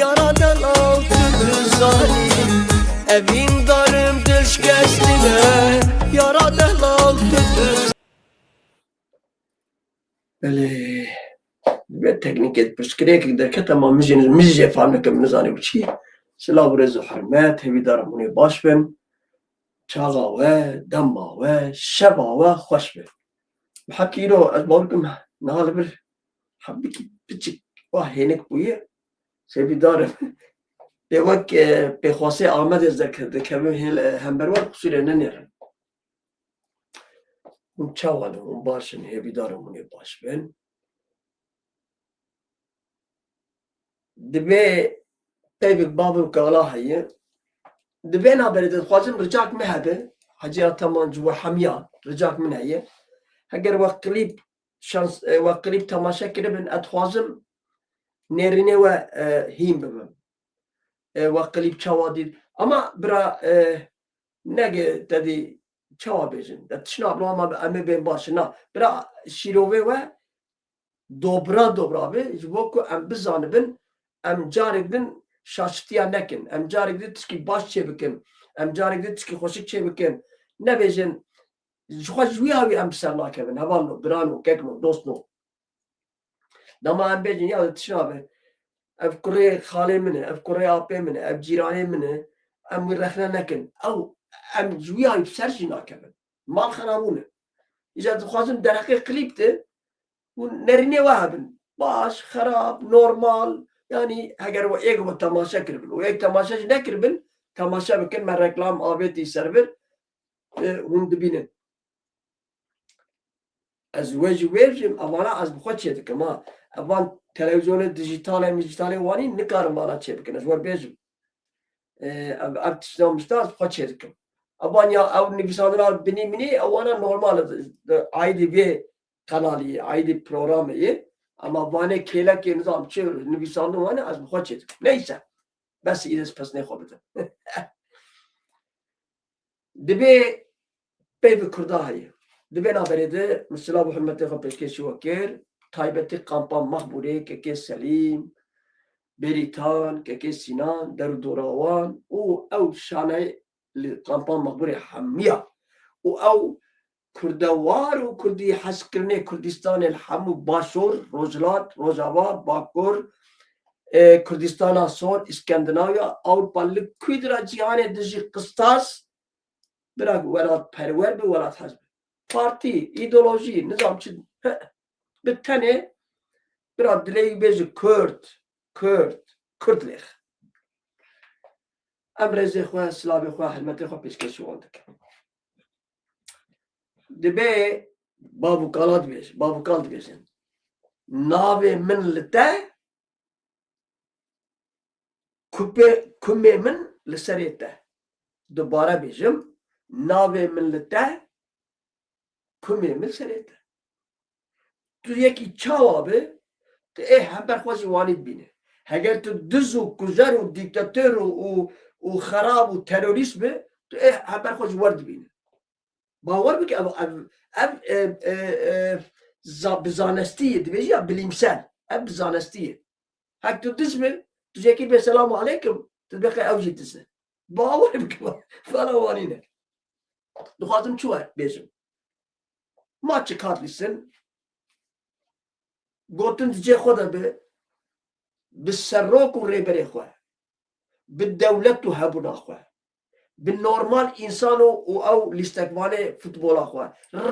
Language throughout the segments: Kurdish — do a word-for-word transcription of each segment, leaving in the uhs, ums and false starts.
Yara delal tu dizanî, evîn darim dilşkestine. Yara delal tu diz- Belê. Dibe teknîkê pirsgirêkek derkete ma min jî, min jî fam nekim, nizanî bi çi. Silav û rêz û hurmet, hêvîdarim hûnê baş bin. Çaxa we, dema we, şeva we xweş be. Bi heqî îro ez bawer kim niha li vir hebikî piçik wa hênik bûye. Hêvîdarim. Pê wek, e, pêxwasê Amedê ez dike-, dikevim hêl, e, hember we qusûrê nenêrin. Hûn çawa ne? Hûn baş in, hêvîdarim hûnê baş bin. Dibê peyvek bavê û kala heye. Dibê naberê de dixwazim ricak me hebe. Hacî Ataman ji we hemiya ricak min heye. Heger we klîp şans, e, we klîp temaşe kiribin, ez dixwazim nêrînê we, e, hîn bibim. E, we klîp çawa dît? Ama bira, e, nege te dî çawa bêjin? De tişna bilo ama em ê bên baş. Na, bira şîrovê we dobra dobra be, ji bo ku em bizanibin, em carek din şaşitiya nekin, em carek din tişkî baş çêbikin, em carek din tişkî xweşik çêbikin. Nebêjin, ji xwe ji wî awî em bi ser nakevin, hevalno, birano, kekno, dostno. Dema em bêjin, ya tişna be, ev kurê xalê min e, ev kurê apê min e, ev cîranê min e, em wî rexne nekin. Ew, em ji wî awî bi ser jî nakevin. Mal xerabûn e. Îca dixwazim derheqê klîp de û nerînê we hebin. Baş, xerab, normal. Yanî heger we êk we temaşe kiribin û êk temaşe jî nekiribin, temaşe bikin, me reklam avêtî ser vir, e, hûn dibînin. Ez wê jî wê jî evana ez bi xwe çê dikim ha. Evan televîzyonê dijîtal e, mijîtalê wanî nikarin vana çê bikin. Ez wer bêjim. E, ev, ev tiştan mişta ez bi xwe çê dikim. Evan ya ew nivîsandina binî minî ewana normal e. Aîdî vê qenalî ye, aîdî programê ye. Ama vanê kêlekê nizam çi nivîsandin wane ez bi xwe çê dikim. Neyse. Bes îdî ez pesnê xwe bidim. Dibê peyvê Kurda heye. Dibê naberê de min silav û hurmetê xwe pêşkêşî we kir. Taybetî kampa Mexbûrê, Kekê Selîm, Bêrîtan, Kekê Sînan, der û dora wan û ew şaneyê li kampa Mexbûrê hemiya û ew kurdewar û kurdî hezkirinê Kurdistanê li hemû Başûr, Rojhilat, Rojava, Bakur, e, Kurdistana Sor, Îskandinavya, Ewropa, li ku dira cîhanê dijî qistas, bira welatperwer bi, welathez bi. Partî, îdeolojî, nizam çi, bi tenê bira dilê wî bêje Kurd, Kurd, Kurd lêx. Em rêzê xwe, silavê xwe, hurmetê xwe pêşkêşî wan dikin. Dibê bav û kala dibêj-, bav û kal dibêjin. Navê min li te, kupê, kumê min li serê te. Dubare bêjim, navê min li te, kumê min serê te. Tu yekî çawa be, tu ê hember xwe jî wanî dibîne. Heger tu diz û kujer û dîktator û, û, û xerab û terorîst be, tu ê hember xwe jî wer dibîne. Bawer bike, ev, ev, ev, e, e, e, za-, bi zanestî ye, dibêjî ya bilimsel. Ev bi zanestî ye. Hek tu diz be, tu jekî be selamu aleykum, tu dibê qey ew jî diz e. Bawer bike, vana wanî ne. Dixwazim çi we bêjim? Ma çi kat lîstin? Gotin di cê xwe de bi, bi serok û rêberê xwe, bi dewlet û hebûna xwe, bi normal însan û, û ew lîstekvanê futbola xwe.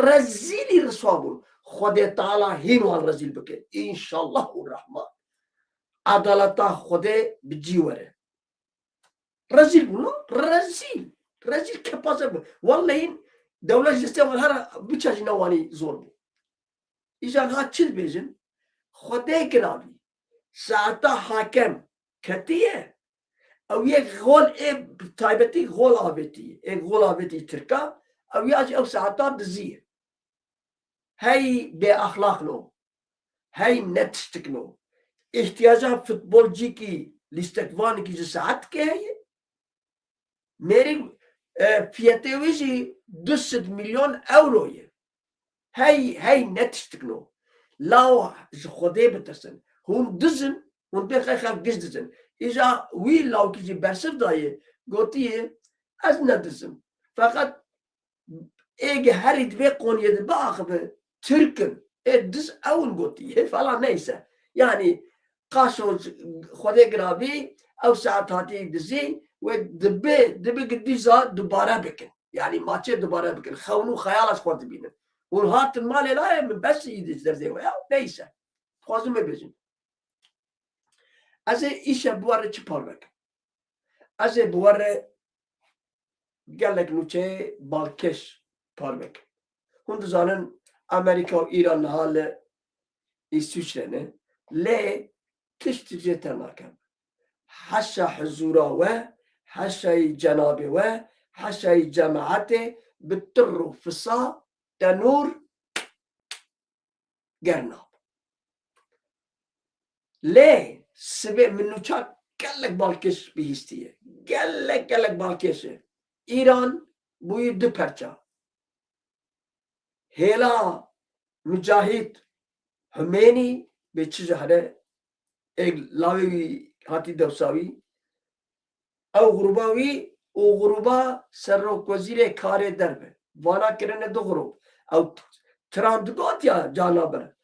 Rezîlî riswa bûn. Xwedê Teala hîn wan rezîl bike. Înşallah û Rehman. Edaleta Xwedê bi cî were. Rezîl bûn, no? Rezîl. Rezîl kepaze bûn. Wellehî dewlet ji destê wan here biçe jî newanî zor bû. Îcar ha çi dibêjin? Xwedê giravî. Saeta hakem ketiye. Ew yek gol ê taybetî gol avêtî. Ê gol avêtî Tirka. Ew ya jî ew saeta dizî ye. Hey bêaxlaqno. Hey netiştikno. Îhtiyaca futbolcîkî, lîstekvanekî ji saetikê heye. Mêrî, e, fiyetê wê jî du sed milyon euro ye. Hey, hey netiştikno. Law ji Xwedê bitirsin. Hûn dizin, Hûn dibê xelk giş dizin. Îja wî lawkî jî bersiv dayê, gotiye, ez nedizim. Feqet êgê herî divê qoniyê de biaxive, Tirk in. Ê diz ew in gotî. Hê falan neyse. Yanî qaşo Xwedê giravî, ew saet hatî dizî, wê dibi, dibi dîza dubare bikin. Yanî maçê dubare bikin. Xewn û xeyala ji xwe dibînin. Hûn hatin malê layê min, bes îdî ji derzê we ya. Neyse. Dixwazim vê bêjim. Ez ê îşev bi we re çi parve kim? Ez ê bi we re gelek nûçeyê balkêş parve kim. Hûn dizanin Amerîka û Îran niha li Îswîçre ne. Lê tişt jê te nakem. Heşa hizûra we, heşayî cenabê we, heşayî cemaetê bi tir û fisa tenûr germ nabin. Lê sibê min nûça gelek balkêş bihîstiye. Gelek, gelek balkêş e. Îran bûyî du perça. Hêla Micahîd Humênî bê çi ji here êk lawê wî hatî dewsa wî. Ew gruba wî û gruba serokwezîrê karê derve. Vana kirine du grûp. Ew Trump digot ya carna ber.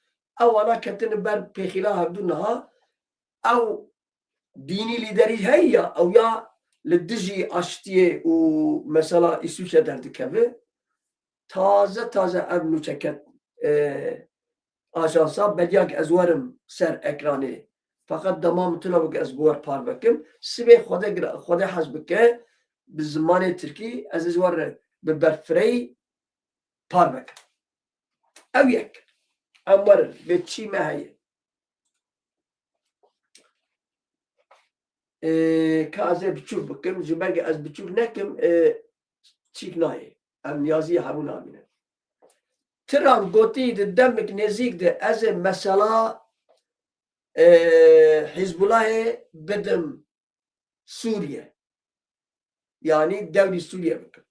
Ew wana ketine ber pêxîla hevdu niha. Ew dînî lîderî heye ya, ew ya li dijî aştiyê û mesela Îswîçre derdikeve. Taze taze ev nûçe ket, e, ajansa, beriya ku ez werim ser ekranê. Feqet dema min tune bû ku ez bi we re parve kim. Sibê Xwedê gira-, Xwedê hez bike, bi zimanê tirkî ez ê ji we re bi berfireyî parve kim. Ew yek. Em werin, bê çî me heye. Ê, ka ez ê biçûk bikim, ji ber ku ez biçûk nekim, ê, çîk nayê. Em yaziyê hemû nabînin. Trump gotî di demik nêzîk de ez ê mesela, ê, Hizbulahê bidim Sûriye. Yanî dewrî Sûriye bikim.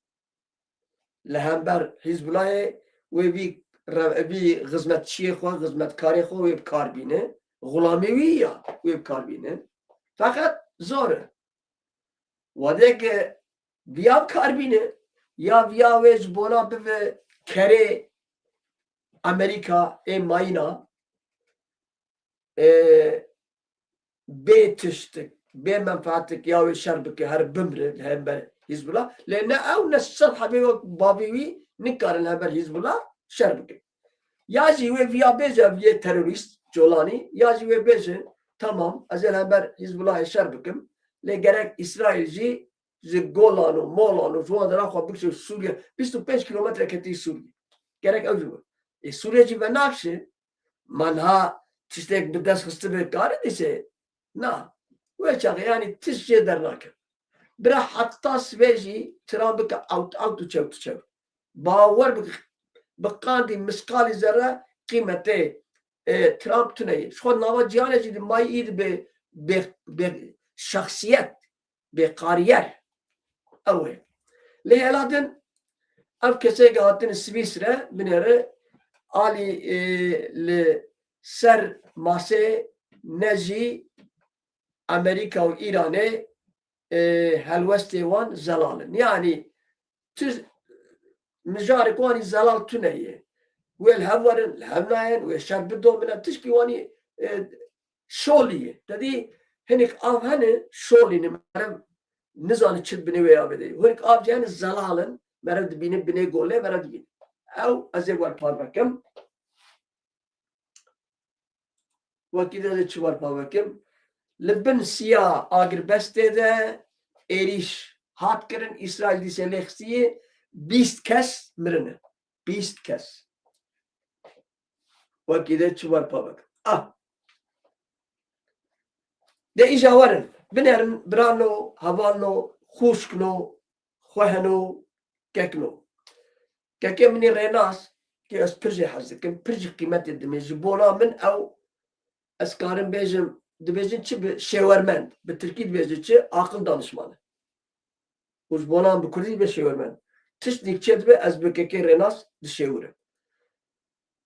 Li hember Hizbulahê wê vî re-, vî xizmetçiyê xwe, xizmetkarê xwe wê bi kar bîne. Xulamê wî ya wê bi kar bîne. Feqet zor e. Wadê ke viya bi kar bîne, ya viya wê ji bona bive kerê Amerîka ê mayîna, e, bê tiştik, bê menfaatik ya wê şer bike, her bimre li hember Hizbullah. Lê ne ew ne sed hebê wek bavê wî nikarin li hember Hizbullah şer bikin. Ya jî wê viya bêje ev yê terorîst, Colanî, ya jî wê bêje, tamam, ez ê li hember Hizbullahê şer bikim. Lê gerek Îsraîl jî ji Golan û Molan û ji wan dera xwe bikişe Sûriye. Bîst û pênc kîlometre ketî Sûriye. Gerek ew jî be. Ê Sûriye jî venakşe. Ma niha tiştek bi dest xistibe kare dîse? Na. Wê çaxê, yanî tişt jê dernakeve. Bira heta sibê jî Trump bike out out û çewt û çewt. Bawer bike, bi qandî misqalî zerre qîmetê, e, Trump tune ye. Ji xwe nava cîhanê jî di mayî î dibe bê, bê şexsiyet. Bê kariyer. Ew e. Lê hela din ev kesê ke hatine Swîsre binêre alî, e, li ser masê ne jî Amerîka û Îranê, e, helwestê wan zelal in. Yanî tu mijarek wanî zelal tune ye. Wê li hev werin, li hev nayên, wê şer bidomine, tişkî wanî, e, şolî ye. Te dî hinek av hene, şolî ne, meriv nizane çi binê wê avê de. Hinek av jî hene zelal in, meriv dibîne binê golê, meriv dibîne. Ew ez ê wer parve kim. Wekî de çi wer parve kim. Li bin siya agirbestê de êrîş hat kirin, Îsraîl dîsê lê xistiye, bîst kes mirine. Bîst kes. Wekî de çi wer parve kim. Ah. De îja werin, binerin, birano, hevalno, xûşkno, xweheno, kekno. Kekê min ê rênas, ke ez pir jê hez dikim, pir jî qîmetê dimê. Ji bona min ew, ez karim bêjim, dibêjin çi bi şêwermend, bi tirkî dibêjin çi, aqil danişman e. Û ji bona min bi kurdî dibe şêwermend. Tiştnîk çê dibe, ez bi kekê rênas dişêwirim.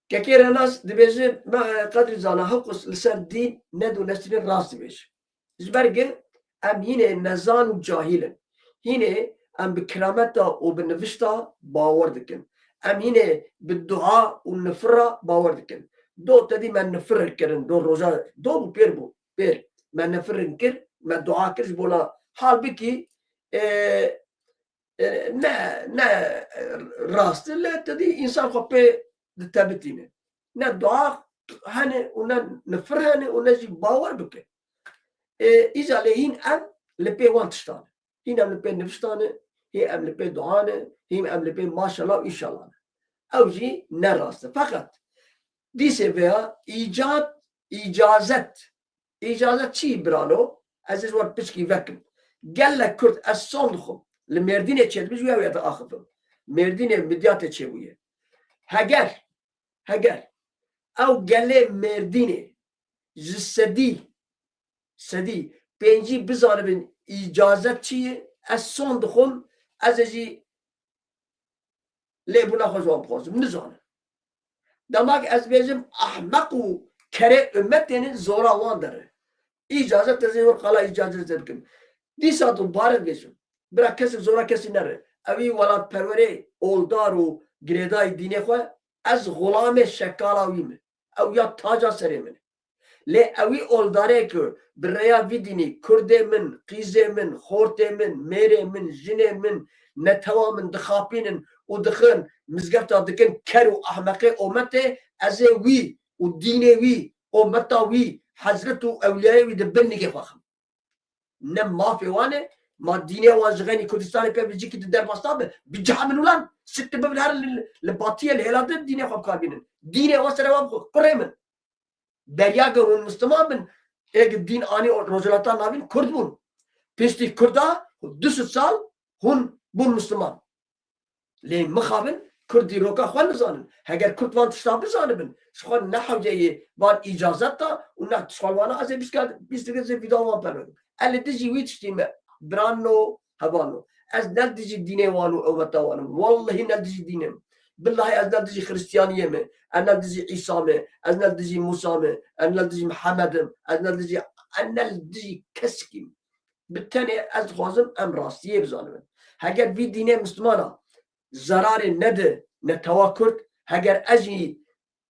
Kekê Renas dibêje, me Qedrî Zana, hiqûs li ser dîn nedonestîne, rast dibêje. Ji ber gi em hînê nezan û cahîl in. Hînê em bi kirameta û bi nivişta bawer dikin. Em hînê bi dua û nifira bawer dikin. Do tedî me nifir kirin, do roja, do bû pêr bû, pêr. Me nifirin kir, me dua kir ji bona. Halbikî, e, e, ne, ne, e, rast e, lê tedî însan xwe pê ditebitîne. Ne dua hene û ne nifir hene û ne jî bawer bike. E, îca lê hîn em li pê wan tiştan e. Hîn em li pê niviştan e, hîn em li pê dua ne, hîn em li pê maşallah û înşallah ne. Ew jî ne rast e. Feqet dîsê vêya îcat, îcazet. Îcazet çi birano? Ez ê ji wan piçkî vekim. Gelek Kurd ez son dixwim. Li Mêrdînê çêdibin ji wê wê diaxifim. Mêrdînê Midyatê çêbûye. Heger, heger ew gelê Mêrdînê ji sedî, sedî pêncî bizanibin îcazet çi ye, ez son dixwim, ez ê jî lêbûna xwe ji wan bixwazim. Nizanin. Dema ku ez bêjim ehmeq û kerê ummetê ne, zora wan dere. Îcazet ez ê wir qala îcazet ez ê bikim. Dîsa dubare bêjim. Bira kesek zora kesî nere. Ewî welatperwerê, oldar û girêdayî dînê xwe, ez xulamê şekala wî me. Ew ya taca serê min e. Lê ewî oldarê ku bi rêya vî dînî kurdê min, qîzê min, xortê min, mêrê min, jinê min, netewa min dixapînin û dixin mizgefta dikin ker û ehmeqê ometê, ez ê wî û dînê wî, ometa wî, hezret û ewliyayê wî di bin nigê xwe xim. Ne mafê wan e, ma dînê wan ji xeynî Kurdistanê pê bi cîkî di derbas nabe. Bi ceha min ulan, siktir bibin herin li, li batiyê, li hêla din dînê xwe bi kar bînin. Dînê wan serê wan bixwe, kurê min. Beriya ge hûn Misliman bin, ê ge dîn anî Rojhilata Navîn Kurd bûn. Piştî Kurda du sed sal hûn bûn Misliman. Lê mixabin Kurd dîroka xwe nizanin. Heger Kurd van tişta bizanibin, ji xwe ne hewce yê van îcazet da û ne tişta wana ez ê bîst, bîst vîdeoya wan perve kim. Ez li dijî wî tiştî me, birano, hevano. Ez ne li dijî dînê wan û eweta wan im. Wellehî ne li dijî dînê me. Billahî ez ne li dijî Xiristiyaniyê me. Ez ne li dijî Îsa me. Ez ne li dijî Mûsa me. Ez ne li dijî Mihemed im. Ez ne li dijî, ez ne li dijî kesekî me. Bi tenê ez dixwazim em rastiyê bizanibin. Heger vî dînê Mislimana zerarê nedi netewa Kurd, heger ez jî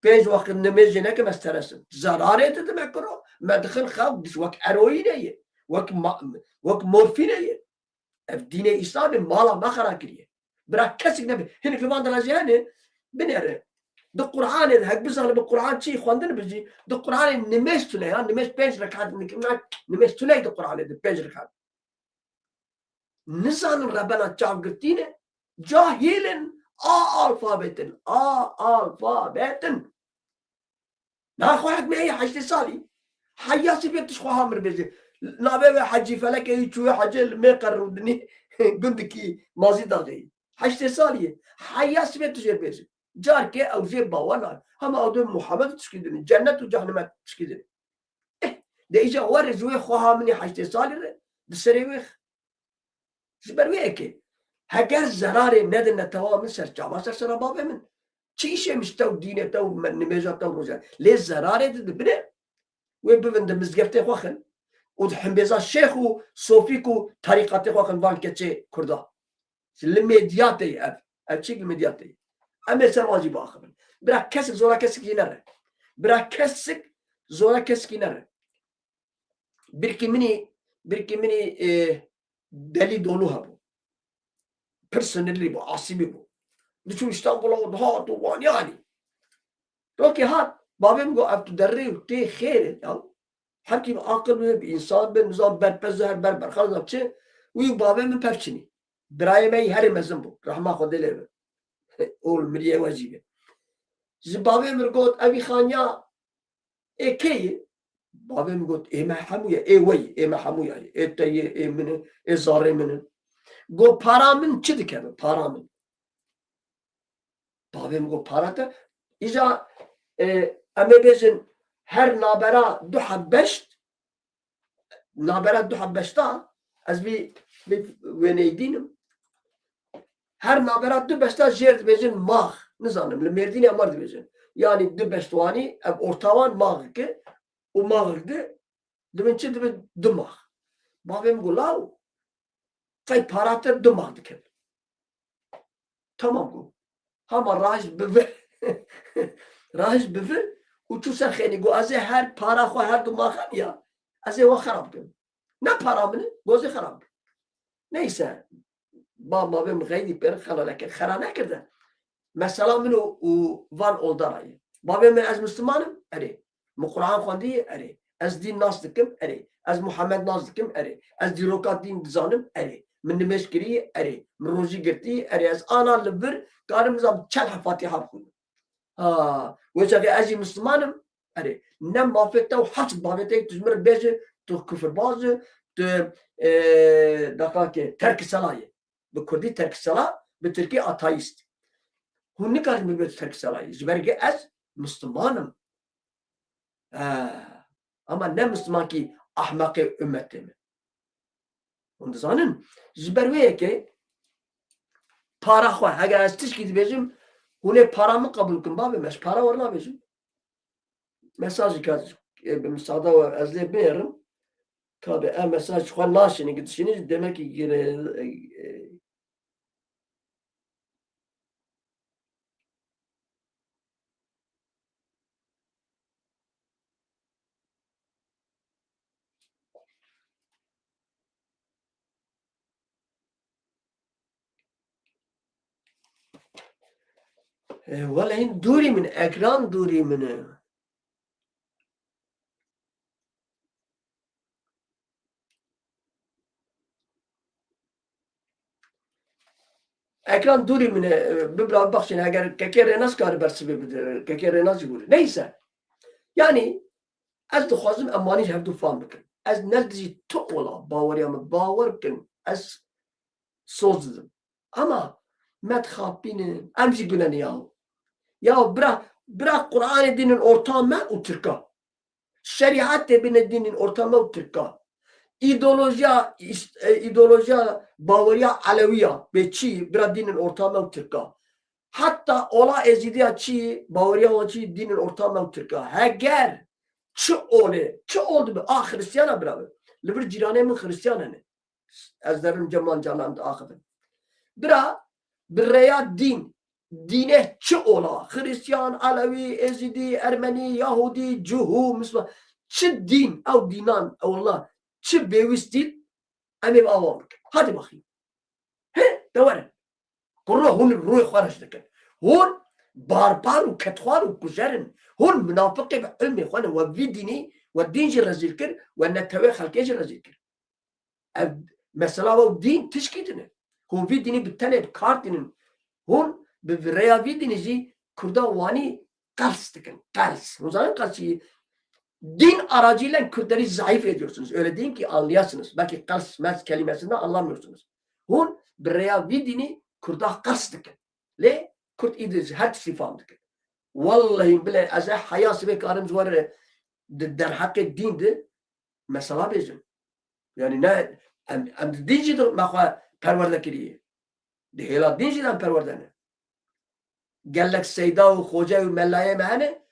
pênc weqt nimêjê nekim, ez teres im. Zerarê dide me kuro, me dixin xew, wek eroîne ye, wek ma-, wek morfîne ye. Ev dînê Îslamê mala me xera kiriye. Bira kesek nebe. Hinek li van dira jî hene, binêre. Di Qur'anê de, hek bizanibe Qur'an çi xwendin bi jî, di Qur'anê nimêj tune ya, nimêj pênc rekat dikim, nimêj tune di Qur'anê de, pênc rekat. Nizanin rebena çavgirtî ne, cahîl in, a alfabet in, a alfabet in. Na xwe hek me heye heştê salî. Heya sibê tu ji xwe ha mir bêje. Navê wê Hecî Felekê yî çûye Hecê li Mêqer Rûdinî gundikî Mazî Daxê yî. Heştê salî ye. Heya sibê tu jê bêje. Carkê ew jê bawer nabe. Hema ew dê Muhammed tişkî dine. Cennet û cehenneme tişkî dine. Eh, de îca were ji wê xweha min ê heştê salî re di serê wê. Ji ber wê yekê, heger zerarê nedin netewa min, ser çava ser sera bavê min. Çi îşê min ji te û dînê te û me-, nimêja te û roja. Lê zerarê dide bine, wê bibin di mizgeftê xwe xin û di himbêza şêx û sofîk û terîqatê xwe xin van keçê Kurda. Ji li Midyatê ye ev. Ev çîk li Midyatê ye. Em ê ser wan jî biaxivin. Bira kesek zora kesekî nere. Bira kesek zora kesekî nere. Birkî minî, birkî minî, e, delî dolu hebû. Pir sinirlî bû, asîbî bû. Diçû Îstanbula û dihat û wan yanî. Rokê hat, bavê min got, ev tu derê û tê xêr e ya. Her kî bi aqil be, bi însan be, nizam berpez her ber berxan nizam çi. Wî û bavê min pevçinî. Birayê me yî herê mezin bû. Rehma Xwedê lê be. Ol miriyê we jî be. Ji bavê min got, evî xaniya ê kê ye? Bavê min got, ê me hemû ye, ê we ye, ê me hemû ye, ê te ye, ê min e, ê zarê min in. Got, para min çi dikeve, para min? Bavê min got, para te? Îja, e, em ê bêjin, her nabera du heb beşt, nabera du heb beşta, ez vî, vî wêneyî dînim. Her nabera du beşta jêr dibêjin max, nizanim, li Mêrdînê mar dibêjin. Yanî du beştwanî, ev orta wan maxik e û maxik di, dibin çi, dibin du max. Bavê min got, law, qey paratir du max dikin. Tamam got. Hama rahij bi vir. Rahij bi vir û çû ser xênî got, ez ê her para xwe her du maxan ya, ez ê we xerab bikim. Ne para min e, got ez ê xerab bikim. Neyse. Ba mavê min xeydî pêr xela nekir. Xera nekirde. Mesela min û, û van oldara ye. Bavê min, ez Misliman im? Erê. Min Quran xwendî ye? Erê. Ez dîn nas dikim? Erê. Ez Muhammed nas dikim? Erê. Ez dîroka dîn dizanim? Erê. Min nimêj kirî ye? Erê. Min rojî girtî ye? Erê. Ez ana li vir karim zam çend Fatiha bixwînim. Ha, wê çaxê ez jî Misliman im? Erê. Ne mafê te û heft bavê te tu ji min re bêje, tu kufirbaz î, tu, e, daxake terk sela ye. Bi kurdî terk sela, bi tirkî ateîst. Hûn nikarin min bêjin terk sela ye. Ji ber ku ez Misliman im. He. Ama ne Mislimankî ehmeqê ummetê min. Hûn dizanin, ji ber wê yekê para xwe, heger ez tişkî dibêjim, hûn ê para min qebûl bikin, bavê me, ez para we re nabêjim. Mesajê ka, e, bi misada we ez lê bêrim, ka be ev mesaj xwe naşînin, ki dişînin, demek ki gire, e, e, E, wele hîn dûrî min, ekran dûrî min e. Ekran dûrî min e, bibra bibexşîne, eger kekê Rênas kare bersivê bide, kekê Rênas jî bûre. Neyse. Yanî, ez dixwazim em wanî ji hevdû fam bikin. Ez ne dijî tu ola baweriya min, bawer bikin, ez soz didim. Ama me dixapînin, em jî gune ne yaw. Yaw bira, bira Qur'anê dînin orta me û Tirka. Şerîetê bine dînin orta me û Tirka. Îdeolojiya, îs-, e, îdeolojiya baweriya Elewiya bê çî, bira dînin orta me û Tirka. Heta ola Êzîdiya çî, baweriya wan çî, dînin orta me û Tirka. Heger çi olê, çi ol dibe, a Xiristiyana bira be. Li vir cîranê min Xiristiyan hene. Ez derim Cemal Canan diaxivin. Bira, bi rêya dîn, dînê çi ola? Xiristiyan, Elewî, Êzidî, Ermenî, Yahudî, Cihû, Misliman. Çi dîn, ew dînan, ewla, çi pêwîst dîn, em ê bi awan bikin. Hadi bakayım. He, de were. Kurro hûn rûyê xwe reş dikin. Hûn barbar û ketxwar û kujer in. Hûn munafiqê bi ilmê xwe ne. We vî dînî, we dîn jî rezîl kir, we netewê xelkê jî rezîl kir. Ev mesela we dîn tişkî din e. Hûn vî dînî bi tenê bi kar tînin. Hûn bi rêya vî dînî jî Kurda wanî qels dikin. Qels. Hûn zanin qels çi? Din aracıyla Kürtleri zayıf ediyorsunuz. Öyle deyin ki anlayasınız. Belki qels mels kelimesini anlamıyorsunuz. Hûn bi rêya vî dînî Kurda qels dikin. Lê Kurd îdir ji her tiştî fam dikin. Wallahî bilê ez ê heya sibê karim ji we re di derheqê dîn de mesela bêjim. Yani ne, em, em di dîn jî de me xwe perwerde kiriye. Di hêla dîn jî de em perwerde ne. Gelek seyda û xoce û melayê me hene,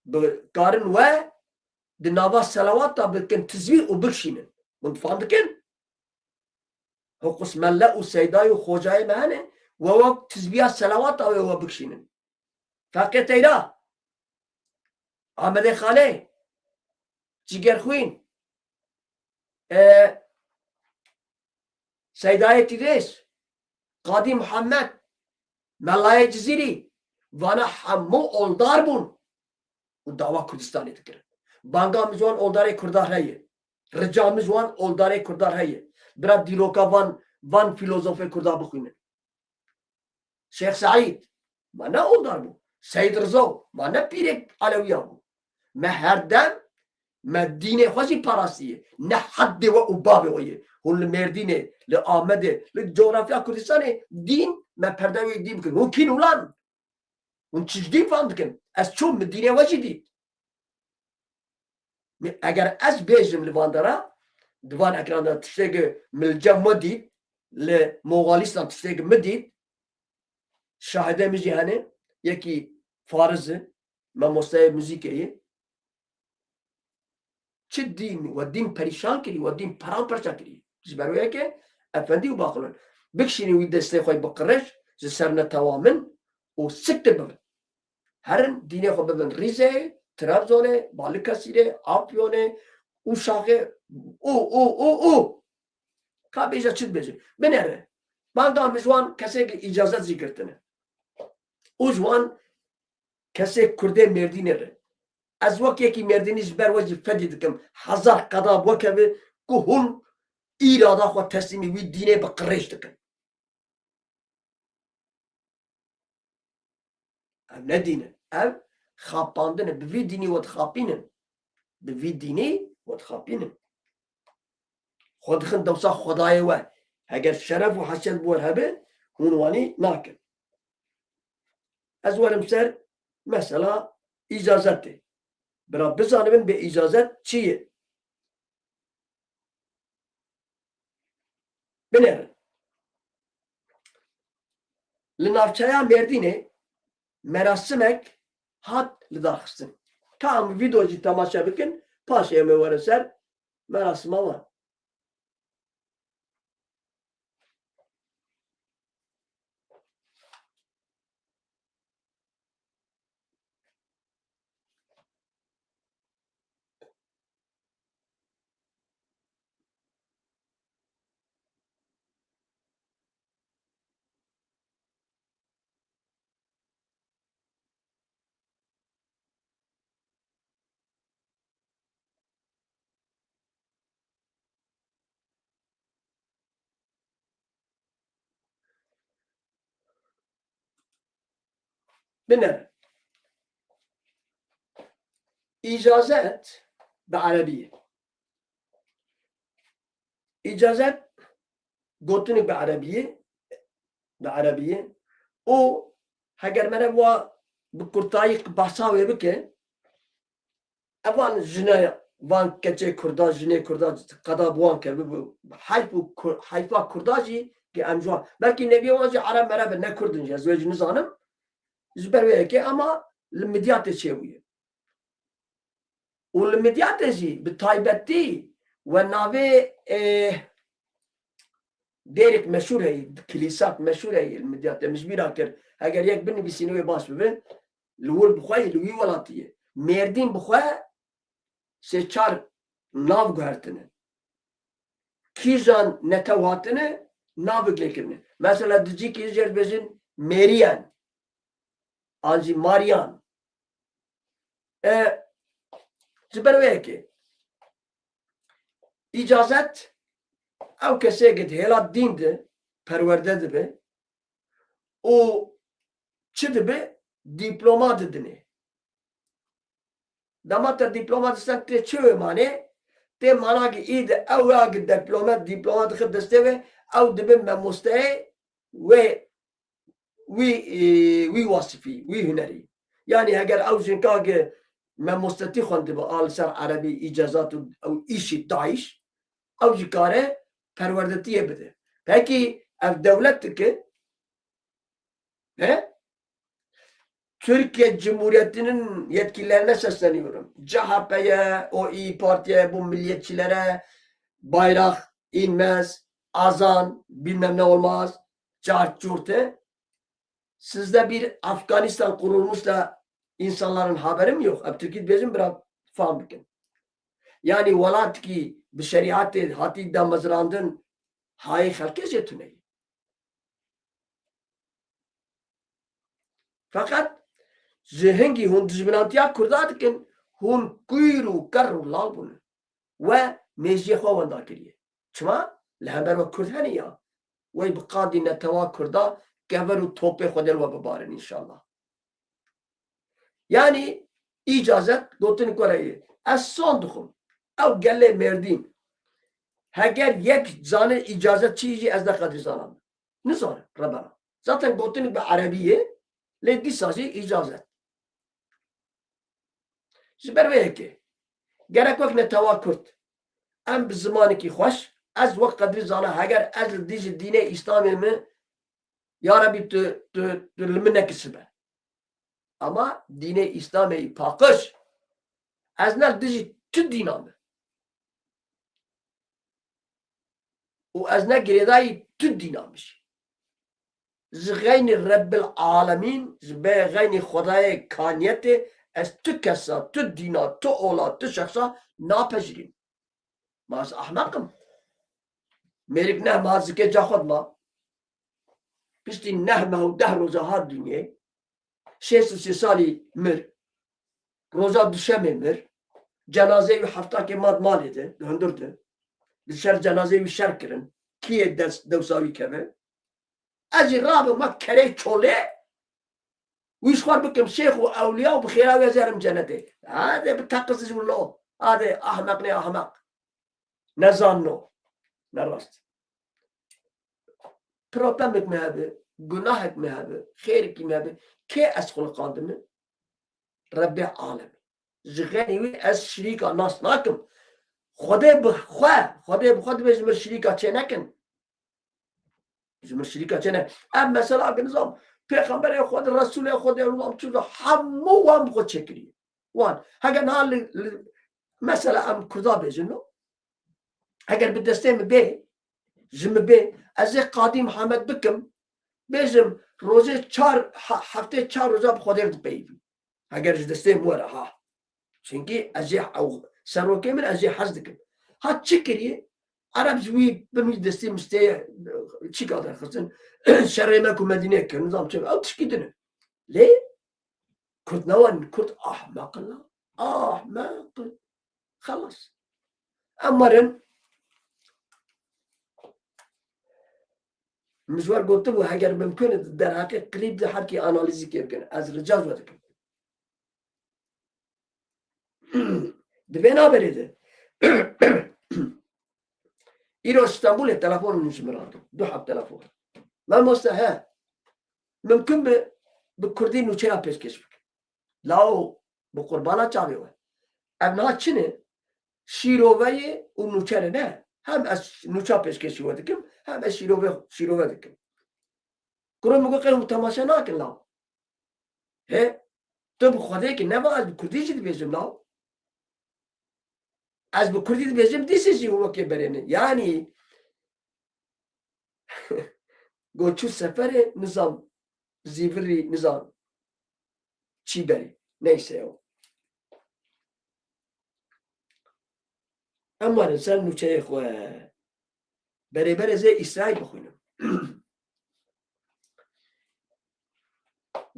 bi karin we di nava selawat de bikin tizwîr û bikşînin. Hûn fam dikin? Hoqus melle û seydayê û xocayê me hene, we wek tizbiya selawata wê we bikşînin. Feqê Teyra, Amedê Xalê, Cigerxwîn, e, Seydayê Tîrêz, Qadî Muhammed, Melayê Cizîrî, vana hemû oldar bûn û dawa Kurdistanê dikirin. Banga min ji wan oldarê Kurda heye. Rica min ji wan oldarê Kurda heye. Bira dîroka van, van fîlozofê Kurda bixwînin. Şêx Seîd, ma ne oldar bû. Seyd Rizo, ma ne pîrek Elewiya bû. Me her dem, me dînê xwe jî parastiye. Ne heddê we û bavê we ye. Hûn li Mêrdînê, li Amedê, li coğrafya Kurdistanê dîn, me perde wê dî bikin. Hûn kîn ulan? Hûn çi ji dîn fam dikin? Ez çûm, min dînê we jî dît. Eger ez bêjim li van dera, di van ekran de tiştekî min li cem me dît, li Moxalistan tiştekî min dît, şahidê min jî hene, yekî Fariz e, memosteyê muzîkê ye. Çi dîn, we dîn perîşan kirî, we dîn paramparça kirî. Ji ber wê yekê efendî û baqilon. Bikişînin wî destê xwe bi qirêj, ji ser netewa min û siktir bibin. Herin dînê xwe bibin Rîzeyê, Trabzonê, Balikesîrê, Afyonê, Uşaxê û, û, û, û. Ka bêje çi dibêje. Binêre. Banga min ji wan kesê îcazet jî girtine. Û ji wan kesê Kurdê Mêrdînê re. Ez wek yekî Mêrdînî ji ber we jî fedî dikim. Hezar qeda bi we keve ku hûn îrada xwe teslîmî wî dînê bi qirêj dikin. Ev ne dîn e. Ev xapandin e. Bi vî dînî we dixapînin. Bi vî dînî we dixapînin. Xwe dixin dewsa xwedayê we. Heger şeref û hesiyet bi we hebe, hûn wanî nakin. Ez werim ser mesela îcazetê. Bira bizanibin bê îcazet çi ye? Binêrin. Li navçeya Mêrdînê merasimek hat lidarxistin. Ka em vîdeo jî temaşe bikin, paşê em ê werin ser merasima wan. Binêrin. Îcazet bi erebî ye. Îcazet gotinek bi erebî ye, bi erebî ye. Û heger mere wa bi kurtayî behsa wê bike, evan jine, van keçê Kurda, jinê Kurda qeda bi wan kevibû. Heyf û Kur-, heyfa Kurda jî ki em ji wan. Belkî neviyê wan jî ereb mereb e, ne Kurd in jî, ez wê jî nizanim. Ji ber wê yekê ama li Midyatê çêbûye. Û li Midyatê jî bi taybetî we navê, e, dêrek meşhûr heye, kilîsak meşhûr heye li Midyatê. Min ji bîra kir. Heger yek binivîsîne wê baş bibe. Li wir bi xwe ye, li wî welatî ye. Mêrdîn bi xwe sê çar nav guhertine. Kîjan netew hatine, navek lê kirine. Mesela di cîkî jê re dibêjin Mêriyen. An jî Mariyan. E, ji ber wê yekê. Îcazet ew kesê ke di hêla dîn de perwerde dibe û çi dibe? Dîploma didinê. Dema te dîploma disten tê çi wê manê? Tê mana ki î de ew ya ki dîploma, dîploma dixe destê wê, ew dibe memosteyê wê, wî, e, wî wasifî, wî hunerî. Yanî heger ew jinka ki memostetî xwendibe, a li ser erebî, îcazat û ew îşî dayîş, ew jî kare perwerdetiyê bide. Pekî ev dewlet dike, he? Türkiye Cumhuriyeti'nin yetkililerine sesleniyorum. C H P'ye, o İYİ Parti'ye, bu milliyetçilere bayrak inmez, azan, bilmem ne olmaz, cart curte. Sizde bir Afganistan kurulmuş da insanların haberi mi yok? Ev Türkî dibêjin bira fam bikin. Yani welat ki bi şerîatê hatî damezrandin, hayê xelkê jê tune ye. Feqet ji hingî hûn dijminantiya Kurda dikin, hûn kûr û ker û lal bûne. We mêjiyê xwe wenda kiriye. Çima? Li hember we Kurd hene ya. Wey bi qadî netewa Kurda kever û topê Xwedê li we bibarin înşallah. Yanî îcazet gotin ku re ye. Ez son dixwim. Ew gelê Mêrdîn. Heger yek zane îcazet çi jî ez ne qedrî zanan. Nizane rebera. Zaten gotin bi erebî ye. Lê dîsa jî îcazet. Ji ber vê yekê gerek wek netewa Kurd em bi zimanekî xweş, ez wek qedrî zana, heger ez li dijî dînê Îslamê me, ya Rebî tu, tu, tu li min nekisibe. Ama dînê Îslamê yî paqij. Ez ne dijî tu dîna me. Û ez ne girêdayî tu dîna min jî. Ji xeynî Rebbil Alemîn, ji be xeynî Xwedayê kaniyetê, ez tu kesa, tu dîna, tu ola, tu şexsa napejirînim. Ma ez ehmeq im? Mêrik neh meha zikê ca xwe dima. Piştî neh meh û deh roja hat dinyê. Şêst û sê salî mir. Roja duşemê mir. Cenazeyê wî heftakê mat malê de, di hundir de. Li ser cenazeyê wî şer kirin. Kî yê dest dewsa wî keve? Ez jî rabim wek kerê çolê, wî ji xwe bikim şêx û ewliya û bi xêra wê ez herim cenetê. Hadi bi teqiz ji wilo. Hadi ahmeq ne ahmeq. Ne zanno. Ne rast. Problemek me hebe, gunahek me hebe, xêrikî me hebe, kê ez xuliqandime? Rebbê alemî. Ji xeynî wî ez şirîka nas nakim. Xwedê bi xwe, Xwedê bi xwe dibêjim, min şirîka çê nekin. Ji min şirîka çê ne. Em mesela ki nizam, Pêxemberê Xwedê, Resûlê Xwedê, nizam çi, hemû wan bi xwe çêkiriye. Wan. Heger niha li, li, mesela em Kurda bêjin, no? Heger bi destê min bê, ji min bê, ez ê Qadî Mihemed bikim, bêjim, rojê çar, he-, heftê çar roja bi Xwedê re dipeyivî. Heger ji destê min were, ha. Çimkî ez jê ew serokê min, ez jê hez dikim. Ha çi kiriye? Ereb ji wî bin wî destê mistê çîka derxistin. Şerê me ku Medînê kir, nizam çi, ew tişkî din e. Lê Kurd ne wan, Kurd ahmeq in la. Ahmeq in. Xelas. Em werin. Min ji we gotibû, heger mimkun e, di derheqê klîp de herkî analîzî kê bikin. Ez rica ji we dikim. Di vê naberê de. Îro Stenbolê telefon min ji min re hat. Du heb telefon. Mamoste he. Mimkun be bi kurdî nûçeya pêşkêş bikin. Lao bi qurbana çavê we. Ev niha çi ne? Şîrove ye û nûçe ne, ne? Hem ez nûça pêşkêşî we dikim, hem ez şîrove, şîrove dikim. Kuro min got, qey hûn temaşe nakin, lao. He? Tu bi Xwedê ki neva, ez bi kurdî jî dibêjim, lao. Ez bi kurdî dibêjim, dîsê jî wekê berê min. Yanî, got çû seferê, nizam, zîvirî, nizam, çî berê. Neyse o. Em werin ser nûçeyê xwe. Berê berê zê Îsraîl bixwînim.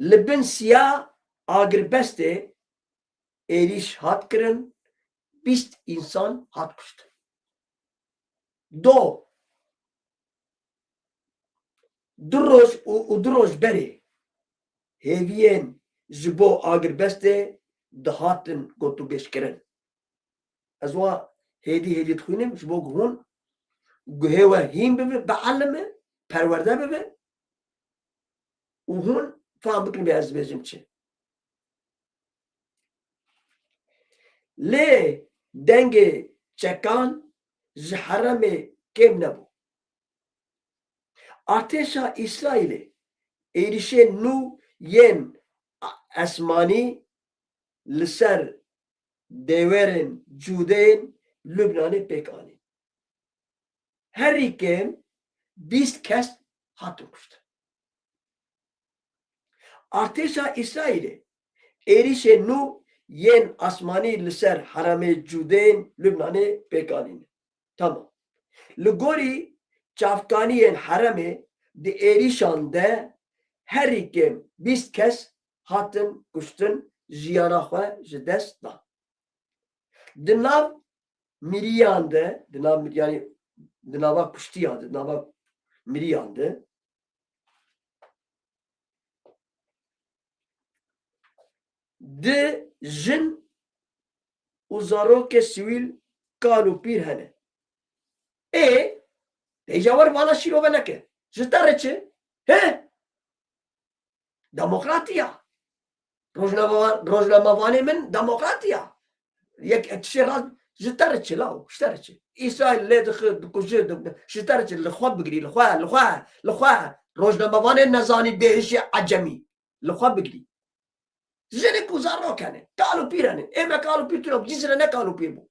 Li bin siya agirbestê êrîş hat kirin, bîst însan hat kuştin. Do, du roj û, û du roj berê hêviyên ji bo agirbestê dihatin gotûbêjkirin. Ez wa hêdî hêdî dixwînim, ji bo ku hûn guhê we hîn bibe, bielime, perwerde bibe û hûn fam bikin bê ez dibêjim çi. Lê dengê çekan ji heremê kêm nebû. Artêşa Îsraîlê êrîşên nû yên esmanî li ser dêwerên Cûdeyên Lubnanê pêk anîn. Herî kêm bîst kes hatin kuştin. Artêşa Îsraîlê êrîşên nû yên asmanî li ser herêmê Cûdeyên Lubnanê pêk anîne. Tamam. Li gorî çavkaniyên herêmê di êrîşan de herî kêm bîst kes hatin kuştin, jiyana xwe ji dest dan. Di nav miriyan de, di nav, yanî di nava kuştiya de, di nava miriyan de, di jin û zarokê sivîl, kal û pîr hene. Ê, hêja wer vala şîrove neke. Ji te re çi? He? Demokratiya. Rojnama-, rojnamevanê min demokratiya. Yek tişê rast ji te re çi law, ji te re çi? Îsraîl lê dixi, dikuje, di-, ji te re çi? Li xwe bigirî, li xwe, li xwe, li xwe. Rojnamevanê nezanî bêhişê ecemî. Li xwe bigirî. Jinik û zarok hene. Kal û pîr hene. Ê me kal û pîr tune bû. Cizre ne kal û pîr bû.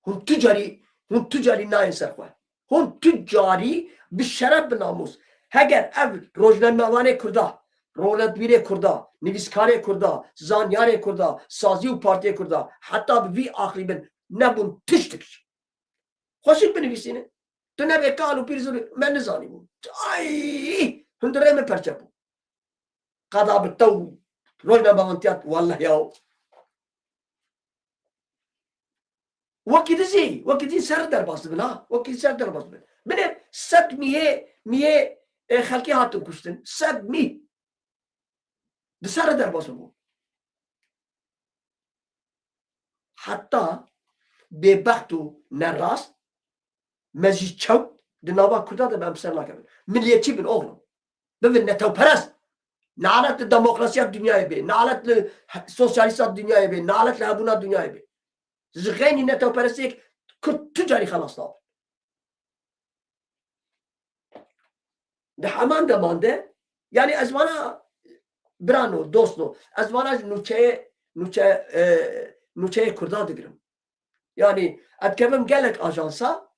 Hûn tu carî, hûn tu carî nayên ser xwe. Hûn tu carî bi şeref, bi namûs. Heger ev rojnamevanê Kurda, rojnamevanê Kurda, nivîskarê Kurda, zanyarê Kurda, sazî û partiyê Kurda, heta bi vî axlî bin nebûn tiştik jî. Xweşik binivîsîne. Tu nebê kal û pîr zû me nizanîbû. Ay! Hundirê min perçe bû. Qada bi te û rojnamevantiya, wallah ya. Wekî dizî, wekî dizî ser derbas dibin ha. Wekî ser derbas dibin. Binê sed mîhê, mîhê, e, xelkê hatin kuştin. Sed mîh. Di ser re derbas bû. Heta bêbext û nerast, me jî çewt di nava Kurda de em ser nakevin. Miliyetçî bin oğlum. Bibin netewperest. Nalet li demokrasiya dinyayê bê. Nalet li he-, sosyalîsta dinyayê bê. Nalet li hebûna dinyayê bê. Ji xeynî netewperestiyek Kurd tu carî xelas nabin. Di heman deman de, yanî ez vana birano, dostno, ez vana ji nûçeyê, nûçe, e, nûçeyê Kurda digirim. Yanî ez dikevim gelek ajansa,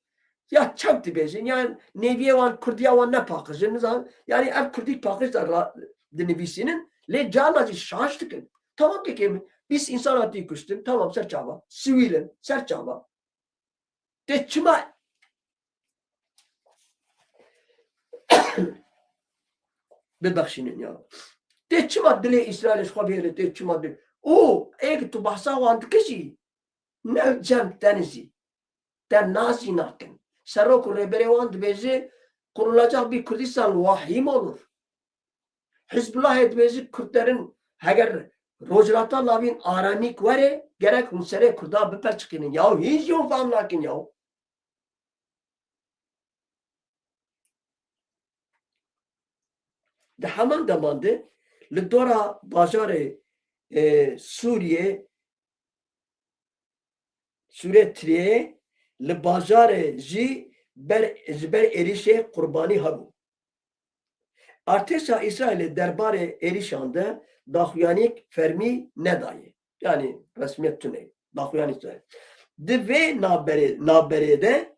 ya çewt dibêjin, yan nêviyê wan, kurdiya wan ne paqij in, nizanim, yanî ev kurdî paqij de ra-, dinivîsînin, lê carna jî şaş dikin. Tamam kekê min, bîst însan hatî kuştin, tamam, ser çava, sivîl in, ser çava. Tê çima bibexşînin ya. Tê çima dilê Îsraîlê ji xwe bihêle, tê çima dil. Û ê tu behsa wan dike jî, ne cem te nizî. Te nazî nakin. Serok û rêberê wan dibêje, kurulacak bir Kurdistan vahîm olur. Hizbullahê dibêje Kurdlerin heger Rojhilata Navîn aramîk were, gerek hûn serê Kurdan biperçiqînin. Yaw hîn jî hûn fam nakin yaw. Di heman deman de li dora bajarê, e, Sûriyê, Sûrê Tiriyê li bajarê jî ber, ji ber êrişê qurbanî hebû. Artêşa Îsraîlê derbarê êrişan de daxuyanîk fermî nedayê. Yanî resmiyet tune. Daxuyanîk tune. Di vê naberê, naberê de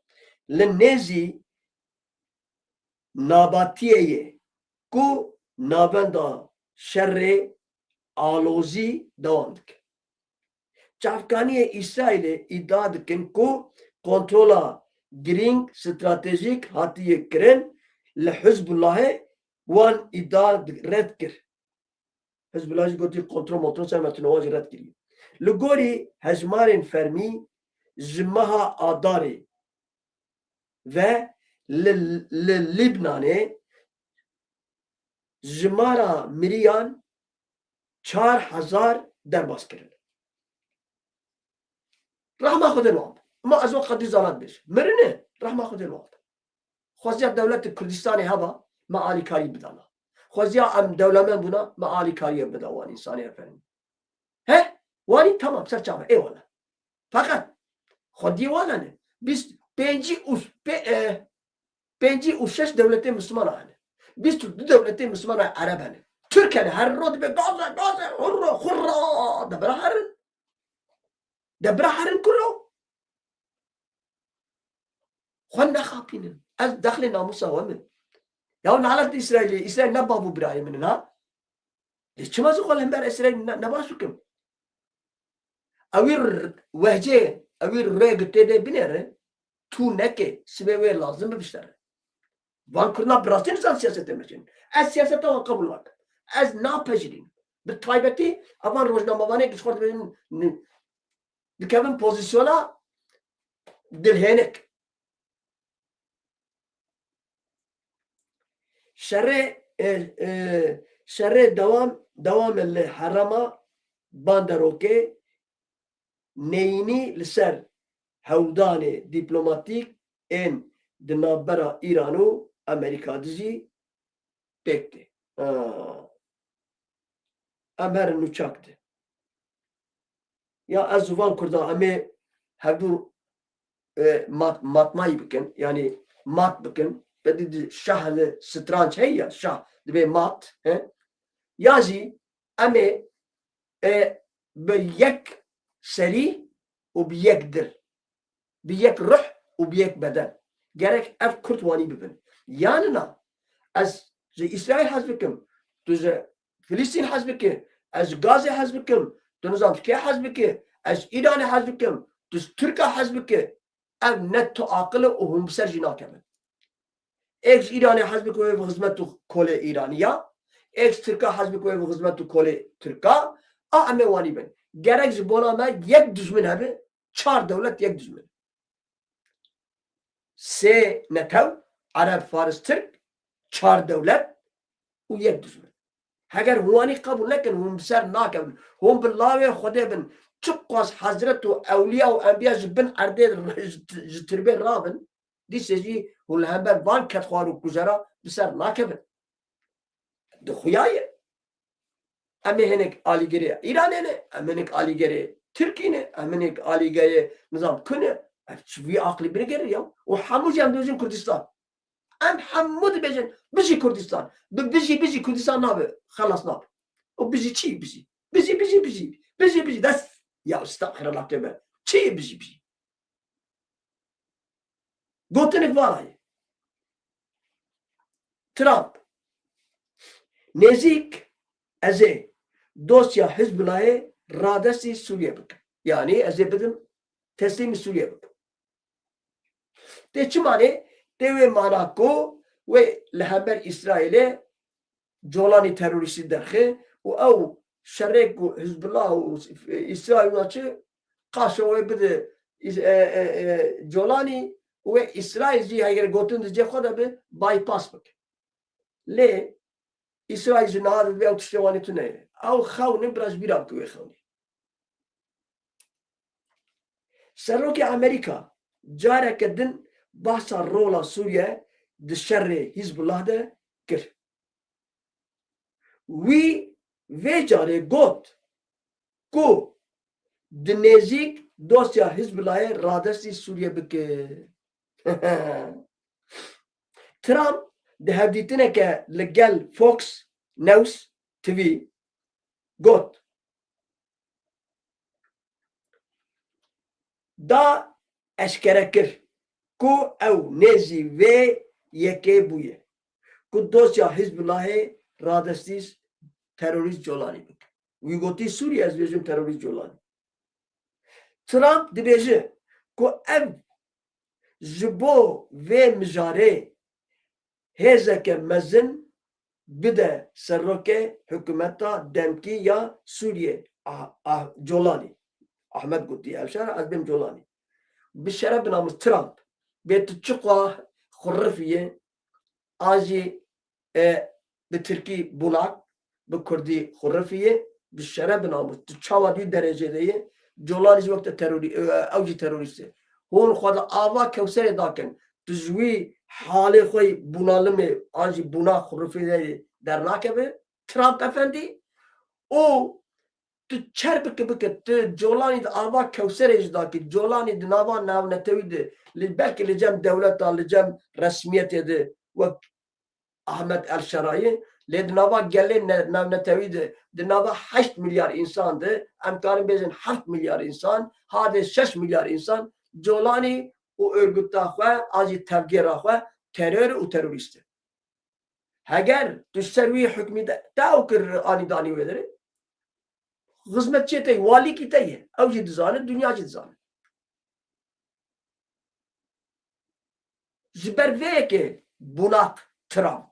li nêzî Nabatiyê ye ku navenda şerê alozî dewam dike. Çavkaniyê Îsraîlê îdia dikin ku kontrola girîng stratejîk hatiye kirin, li Hizbullahê wan îdia di-, red kir. Hizbullah jî gotî kontrol montol ser me tune, wan jî red kiriye. Li gorî hejmarên fermî ji meha Adarê ve li, li Libnanê jimara miriyan çar hezar derbas kirin. Rehma Xwedê li wan be. Ma ez wek Qedî Zana dibêjim. Mirine, rehma Xwedê li wan be. Xweziya dewleta Kurdistanê heba, me alîkarî bidana. Xweziya em dewlemend bûna, me alîkariyê bida wan însanê efendim. He? Wanî tamam, ser çav e, eyvallah. Feqet xwediyê wan hene. Bîst, pêncî û pê-, e, pêncî û şeş dewletê Mislimana hene. Bîst û du dewletê Mislimana Ereb hene. Tirk hene, her ro dibe gaze, gaze, hurra, hurra, de bira herin. De bira herin kuro. Xwe nexapînin. Ez dexlê namûsa we min. Ya nalet Îsraîlê, Îsraîl ne bav û birayê min in ha. Lê çima ez xwe li hember Îsraîl ne, ne baş bikim? Ewî r-, wehcê, ewî rê gitê de binêre, tu neke, sibê wê lazim bi biştere. Van Kurdan bi rastî nizan siyasete meşin. Ez siyaseta wan qebûl nakim. Ez napejirînim. Bi taybetî evan rojnamevanê ki ji xwe dibêjin, ni-, dikevin pozîsyona dilhênik. Şerê, e, e, şerê dewam, dewam e li herêma Banderokê neyînî li ser hewldanê dîplomatîk ên di navbera Îran û Amerîka de jî pêk tê. Ha. Em herin nûçak de. Ya ez û van Kurda em ê hevdû, e, mat-, matmayî bikin, yanî mat bikin. Bedî di şah li stranç heye ya, şah dibê mat, he? Ya jî em ê, e, bi yek serî û bi yek dil, bi yek ruh û bi yek beden gerek ev Kurd wanî bibin. Yanina ez ji Îsraîl hez bikim, tu ji Filistîn hez bike, ez ji Gazê hez bikim, tu nizam ji kê hez bike, ez ji Îranê hez bikim, tu ji Tirka hez bike, ev ne tu aqil e û hûn bi ser jî nakevin. Êk ji Îranê hez bike wê bi xizmet û kolê Îranî ya, êk ji Tirka hez bike wê bi xizmet û kolê Tirka, a em ê wanî bin. Gerek ji bona me yek dijmin hebe, çar dewlet yek dijmin. Sê netew, Ereb, Faris, Tirk, çar dewlet û yek dijmin. Heger hûn wanî qebûl nekin, hûn bi ser nakevin. Hûn bi lawê Xwedê bin. Çiqas hezret û ewliya û enbiya ji bin erdê, ji, ji tirbê rabin, dîsê jî hûn li hember van kedxwar û kujera bi ser nakevin. Di xuya ye. Em ê hinek alîgirê Îranê ne, em hinek alîgirê Tirkî ne, em hinek alîgirê nizam ku ne. Ev çi vî aqlî binigere ya? Û hemû jî em dibêjin Kurdistan. Em hemû dibêjin, "Bijî Kurdistan." Bi bijî, bijî Kurdistan nabe, xelas nabe. Û bijî çi bijî? Bijî, bijî, bijî. Bijî, bijî. Des. Ya estexfirullah tövbe. Çi bijî, bijî? Gotinik vana ye. Trump, "Nêzîk ez ê dosya Hizbullahê radestî Sûriye bikim. Yanî ez ê bidim, teslîmî Sûriye bikim." Tê çi manê? Tê wê mana ku wê li hember Îsraîlê Colanî terorîstî derxe û ew şerê ku Hizbullah û Îsraîl wina çi qaşo wê bide Îs-, e, e, e, Colanî û wê Îsraîl jî heger gotin di cê xwe de bi bypass bike. Lê Îsraîl ji niha de dibê ew tiştê wanî tune ye. Ew xewn e, bira ji bîra bike wê xewnî. Serokê Amerîka careke din bahsa rola Sûriye di şerê Hizbullah de kir. Wî vê carê got ku di nêzîk dosya Hizbullahê radestî Sûriye bike. Trump di hevdîtineke li gel Fox News T V got, da eşkere kir ku ew nêzî vê yekê bûye ku dosya Hizbullahê radestî terorîst Colanî bike. Wî gotî Sûriye, ez bêjim terorîst Colanî. Trump dibêje ku ev ji bo vê mijarê hêzeke mezin bide serokê hikûmeta demkî ya Sûriyê, Ah-, Ah-, Colanî. Ahmet gotî, Elşara, ez bêm Colanî. Bi şeref bi namus Trump, bê tu çiqa xurifî ye, an jî, e, bi tirkî bunak, bi kurdî xurifî ye, bi şeref bi namus. Tu çawa di wî derecê de ye, Colanî jî wek te terorî-, e, ew jî terorîst e. Hûn xwe di ava Kewserê dakin. Tu ji wî halê xwe yî bunalimê an jî buna xurifî de yê dernakeve. Trump efendî û tu çer bike bike, tu Colanî di ava Kewserê jî dakî, Colanî di nava navnetewî de, li, belkî li cem dewleta, li cem resmiyetê de wek Ahmet El Şerayî, lê di nava gelê ne-, navnetewî de, di nava heşt milyar însan de, em karin bêjin heft milyar însan, hadê şeş milyar însan, Colanî û örgüta xwe, an jî tevgera xwe terör û terorîst e. Heger tu ji ser wî hukmî de, te ew kir anî danî wê derê, xizmetçiyê te ye, walîkî te ye. Ew jî dizane, dinya jî dizane. Ji ber vê yekê bunak Trump,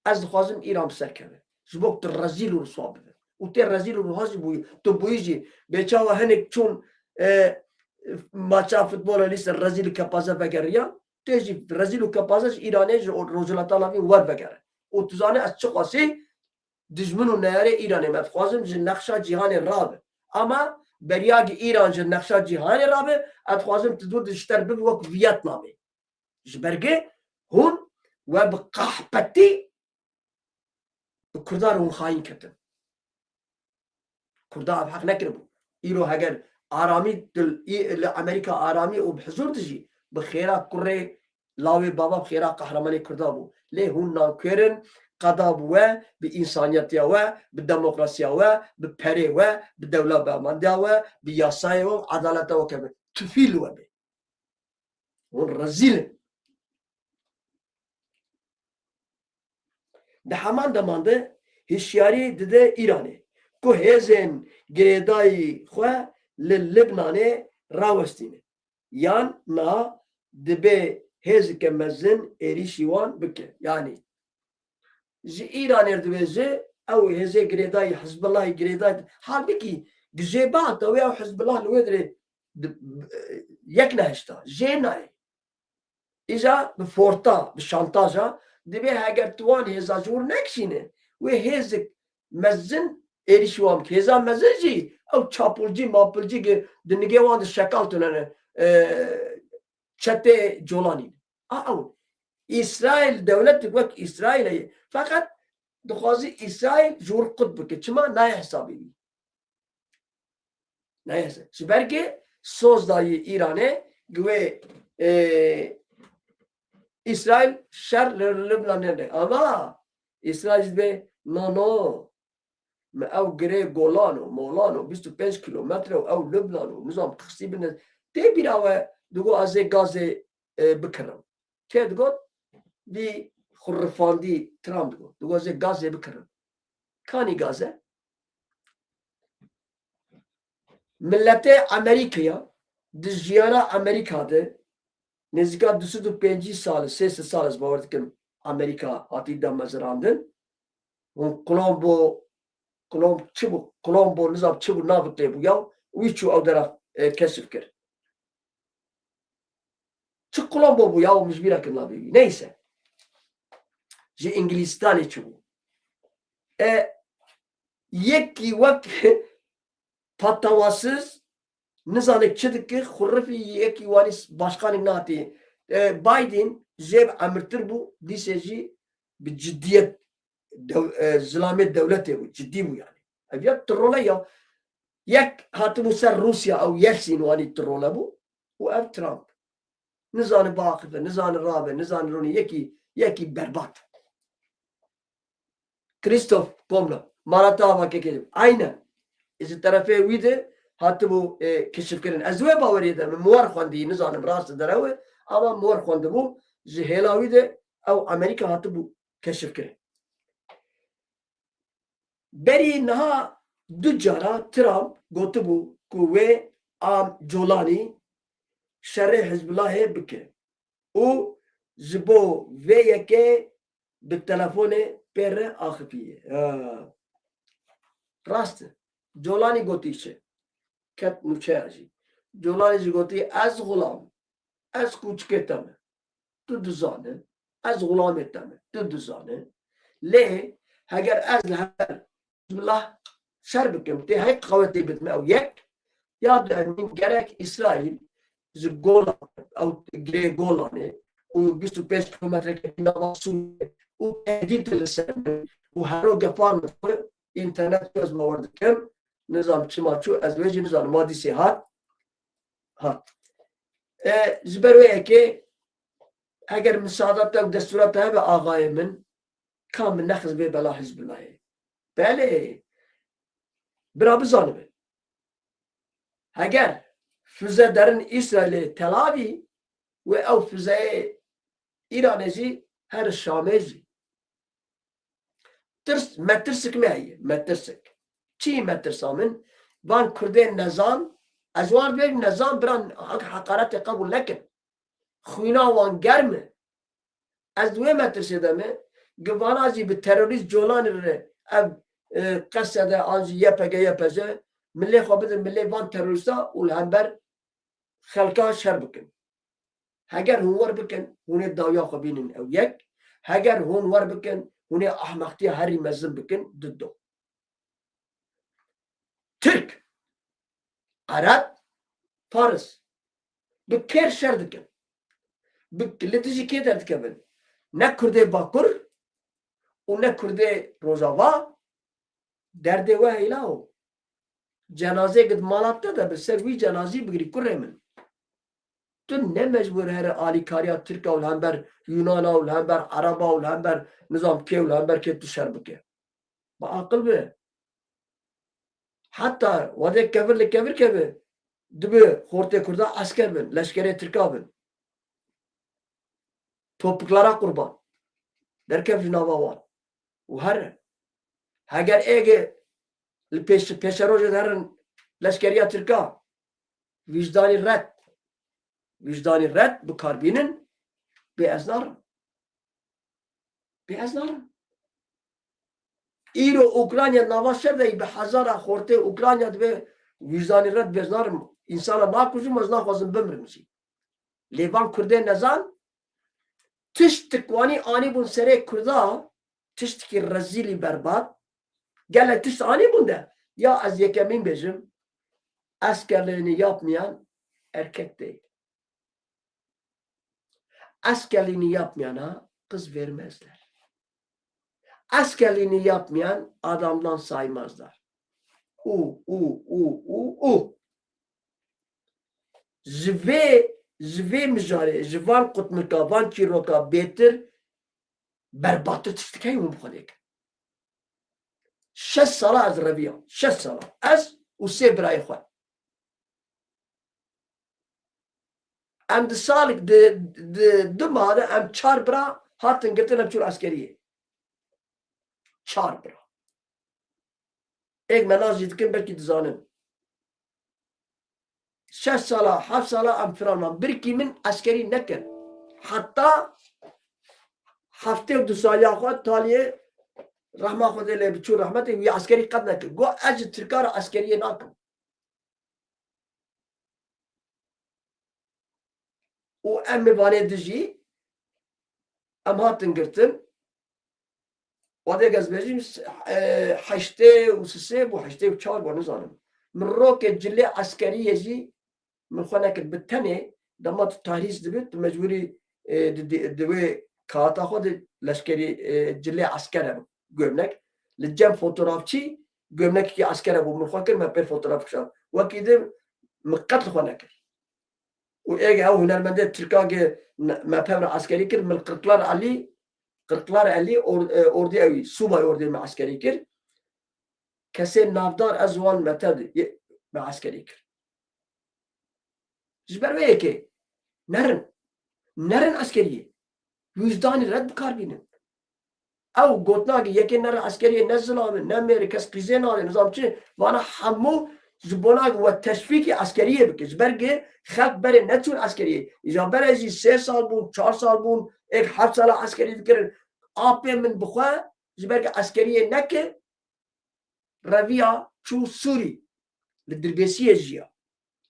ez dixwazim Îran bi ser keve. Ji bo ku tu rezîl û riswa bibe. Û tê rezîl û riswa jî bûyî. Tu bûyî jî. Bê çawa hinek çûn, e, maça futbola lîste rezîl û kepaze vegeriyan. Tê jî rezîl û kepaze ji Îranê, ji Rojhilata Navîn wer vegere. Û tu zanî ez çiqasî dijmin û neyarê Îranê me. Dixwazim ji nexşa cîhanê rabe. Ama beriya ki Îran ji nexşa cîhanê rabe, ez dixwazim tu dûr di ji te re bibe wek Vietnamê. Ji ber ki hûn we bi qahpetî bi Kurdan re hûn xayîn ketin. Kurda ev heq nekiribû. Îro heger aramî tu li, li Amerîka aramî û bi huzur dijî, bi xêra kurê lawê bava, bi xêra qehremanê Kurda bû. Lê hûn nankuêr in, qeda bi we, bi însaniyetiya we, bi demokrasiya we, bi perê we, bi dewla bermandiya we, bi yasayê we û edaleta we keve. Tifî li we bê. Hûn rezîl in. Di heman deman de hişyarî dide Îranê ku hêzên girêdayî xwe li Libnanê rawestîne. Yan niha dibe hêzike mezin êrîşî wan bike. Yanî ji Îranê re dibêje ew hêzê girêdayî, Hizbullahê girêdayî. Halbikî gijê bihata wê ew Hizbullah li wê dirê di-, yek nehişta. Jê nayê. Îja bi forta, bi şantaja, dibê heger tu wan hêza ji wir nekişîne, wê hêzik mezin êrîşî wan bike. Hêza mezin jî ew çapulcî, mapulcî ki di nigê wan de şekal tune ne, e, çetê Colanî ne. A ew. Îsraîl dewletik wek Îsraîl heye. Feqet dixwazî Îsraîl ji wir qut bike. Çima? Nayê hesabê wî. Neyse. Ji ber ku soz dayî Îranê, ku wê, e, Îsraîl şer li Libnanê ne. Ama Îsraîl jî dibê, no, no. Me ew girê Golan û Molan û bîst û pênc kîlometre û ew Libnan û nizam qisî bine. Tê bîra we digo ez ê gazê, e, bikirim. Kê digot? Vî xurifandî Trump digot. Digot ez ê gazê bikirim. Kanî gaz e? Miletê Amerîkaya di jiyana Amerîka de nêzîka du sed û pêncî sal, sê sed sal ez bawer dikim Amerîka hatî damezirandin. Hûn Kolombo, Kolomb çi bû? Kolombo nizam çi bû, navê tê bû ya, wî çû ew dera, e, keşif kir. Çi Kolombo bû ya, min ji bîra kir navê wî. Neyse. Ji Îngilîstanê çi bû? E, yekî wek patawasiz, nizanik çi dike, xurifî yekî wanî başkanê natê. E, Biden jê bi emirtir bû, dîsê jî bi ciddiyet dew-, e, zilamê dewletê bû, cidî bû yani. Ev ya trole ya. Yek hatibû ser Rûsya, ew Yeltsin wanî trole bû û ev Trump. Nizane biaxife, nizane rabe, nizane ronî, yekî, yekî berbat. Christoph Komla, mala te ava kekê. Aynen. Ji terefê wî de hatibû, e, keşifkirin. Ez wê baweriyê de, min war xwendî, nizanim rast derew e, ama min war xwendibû, ji hêla wî de ew Amerîka hatibû keşifkirin. Berî niha du cara Trump gotibû ku wê a Colanî şerê Hizbulahê bike û ji bo vê yekê bi telefonê pê re axifiye. Ha. Rast e. Colanî gotî çi? Ket nûçeya jî. Colanî jî gotî, ez xulam. Ez kûçikê te me. Tu dizane. Ez xulamê te me. Tu dizane. Lê heger ez li her Hizbullah şer bikim, tê hey qewetê bidime ew yek, ya duhemîn gerek Îsraîl ji Golan, ew girê Golanê û bîst û pênc kilometre ketî nava Sûriyê û tehdît li ser min û hero gefan min xwe înternet ez bawer dikim, nizam çima çû, ez wê jî nizanim, ma dîsê hat, hat. E, ji ber wê yekê, eger misada te û destûra te hebe axayê min, ka min nexiz bê bela Hizbullahê. Belê. Bira bizanibe. Heger füze derin Îsraîlê Tel Avî û ew füzeyê Îranê jî her Şamê jî. Tirs, metirsik me heye, metirsik. Çi metirsa min? Van Kurdên nezan, ez wan bêrim nezan, biran hak-, heqaretê qebûl nekin. Xwîna wan germ e. Ez di wê metirsê de me, givana jî bi terorîst Colanî re ev, e, Qesede an jî Y P G, Y P J, milê xwe bidin milê van terorîsta û li hember xelka şer bikin. Heger hûn wer bikin, hûn ê dawiya xwe bînin ew yek. Heger hûn wer bikin, hûn ê ahmaqtiya herî mezin bikin, dido. Tirk, Ereb, Faris bi kêr şer dikin. Bi, li dijî kê derdikevin? Ne Kurdê Bakur û ne Kurdê Rojava, derdê we heyla o. Cenazeyek di mala te de bi ser wî cenazî bigirî kurê min. Tu ne mecbûr here alîkariya Tirka û li hember Yunana û li hember Ereba û li hember nizam kê û li hember kê tu şer bike. Bi aqil be. Heta wadê kevir li kevir keve, dibe xortê Kurda esker bin, leşkerê Tirka bin. Topuklara qurban. Derkev ji nava wan. Û here. Heger êgê li pêş-, pêşerojê de herin leşkeriya Tirka, wijdanî red. Wijdanî red bi kar bînin, bê ez narim. Bê ez narim. Îro Ukrayna nava şer de bi hezara xortê Ukrayna dibe wijdanî red bê ez narim. Însana nakujim, ez naxwazim bimrim jî. Lê van Kurdên nezan, tiştik wanî anîbûn serê Kurda, tiştikî rezîlî berbat. Gelek tişt anîbûn de. Ya ez yekemîn bêjim, Askerliğini yapmayan erkek değil. Askerliğini yapmayana kız vermezler. Askerliğini yapmayan adamdan saymazlar. U, u, u, u, u. Ji vê, ji vê mijarê, ji van qutmirka, van çîroka bêtir berbattir tiştik heye hûn bi xwe dêkin. Şeş sala ez reviyam. Şeş sala. Ez û sê birayê xwe. Em di salek, di, di du mah de em çar bira hatin girtin, em çûn eskeriyê. Çar bira. Êk me nas jî dikin, belkî dizanin. Şeş sala, heft sala em firan man. Birkî min eskerî nekir. Heta heftê û du saliya xwe taliyê rehma Xwedê lê bi çû rehmetê wî eskerî qet nekir. Got, ez ji Tirka re eskeriyê nakim. Û em mêvanê dijî, em hatin girtin. Wadê ez bêjim, e, heştê û sisê bû, heştê û çar bû, nizanim. Min rokê cilê eskeriyê jî min xwe nekir. Bi tenê dema tu tahrîz dibe, tu mecbûrî, e, di, di, di wê kağata xwe de leşkerî, e, cilê esker hebû, gömlek. Li cem fotoğrafçî gömlekekî esker hebû, min xwe kir, me pê fotoğraf kişand. Wekî din min qet li xwe nekir. Û êgê ew hunermendê Tirka ge me pev re eskerî kir, min qirklar elî, qirklar elî or-, e, ordî ewî, subay ordî me eskerî kir. Kesê navdar ez wan me tev de, ye-, me eskerî kir. Ji ber vê yekê nerin. Nerin eskeriyê. Wijdanî red bi kar bînin. Ew gotina ki yekê nere eskeriyê ne zilam e, ne mêr e, kes qîzê nade, nizam çi, vana hemû ji bona we teşvîkî eskeriyê bike. Ji ber ki xelk berê neçûn eskeriyê. Îja berê jî sê sal bûn, çar sal bûn, êk heft sala eskerî dikirin. Apê min bi xwe ji ber ki eskeriyê neke, reviya çû Sûrî, li Dirbêsiyê jiya.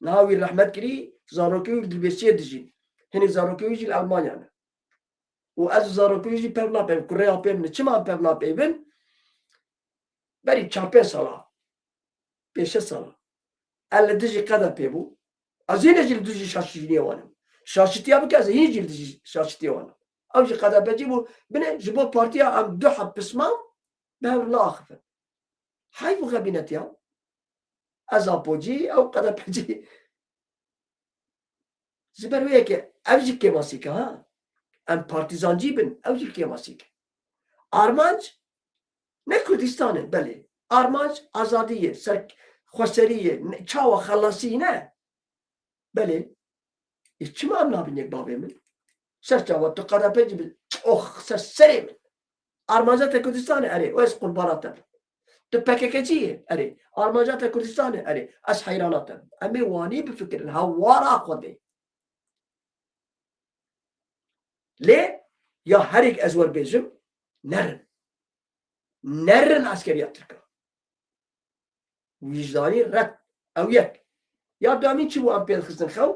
Niha wî rehmet kirî, zarokê wî li Dirbêsiyê dijîn. Hinî zarokê wî jî li Elmanya ne. Û ez û zarokê wî jî pev napeyvin. Kurê apê min e. Çima em pev napeyvin? Berî çar pênc sala, pênc şeş sala, ez li dijî K D P bû. Ez yine jî li dijî şaştînê wan im. Şaştiya bike, ez yine jî li dijî şaştiya wan im. Ew jî K D P cî bû. Bine ji bo partiya em du heb pismam bi hev naaxifin. Heyf û xebînetiya. Ez Apocî, ew K D P cî. Ji ber wê yekê ev jî kêmasîk e, ha. Em partîzancî bin, ew jî kêmasîk e. Armanc ne Kurdistan e, belê. Armanc azadî ye, ser-, xweserî ye, ne, çawa xelasî ne. Belê. Ê çima em nabin yek bavê min? Ser çawa tu K D P cî bi, oh, ser serê min. Armanca te Kurdistan e, erê, ez qurbana te bim. Tu P K K cî yî, erê. Armanca te Kurdistan e, erê. Ez heyrana te bim. Em ê wanî bifikirin, hewara Xwedê. Lê ya herêk ez wer bêjim, nerin. Nerin eskeriya Tirka. Wijdanî red. Ew yek. Ya duyemîn çi bû em pê dixistin xew?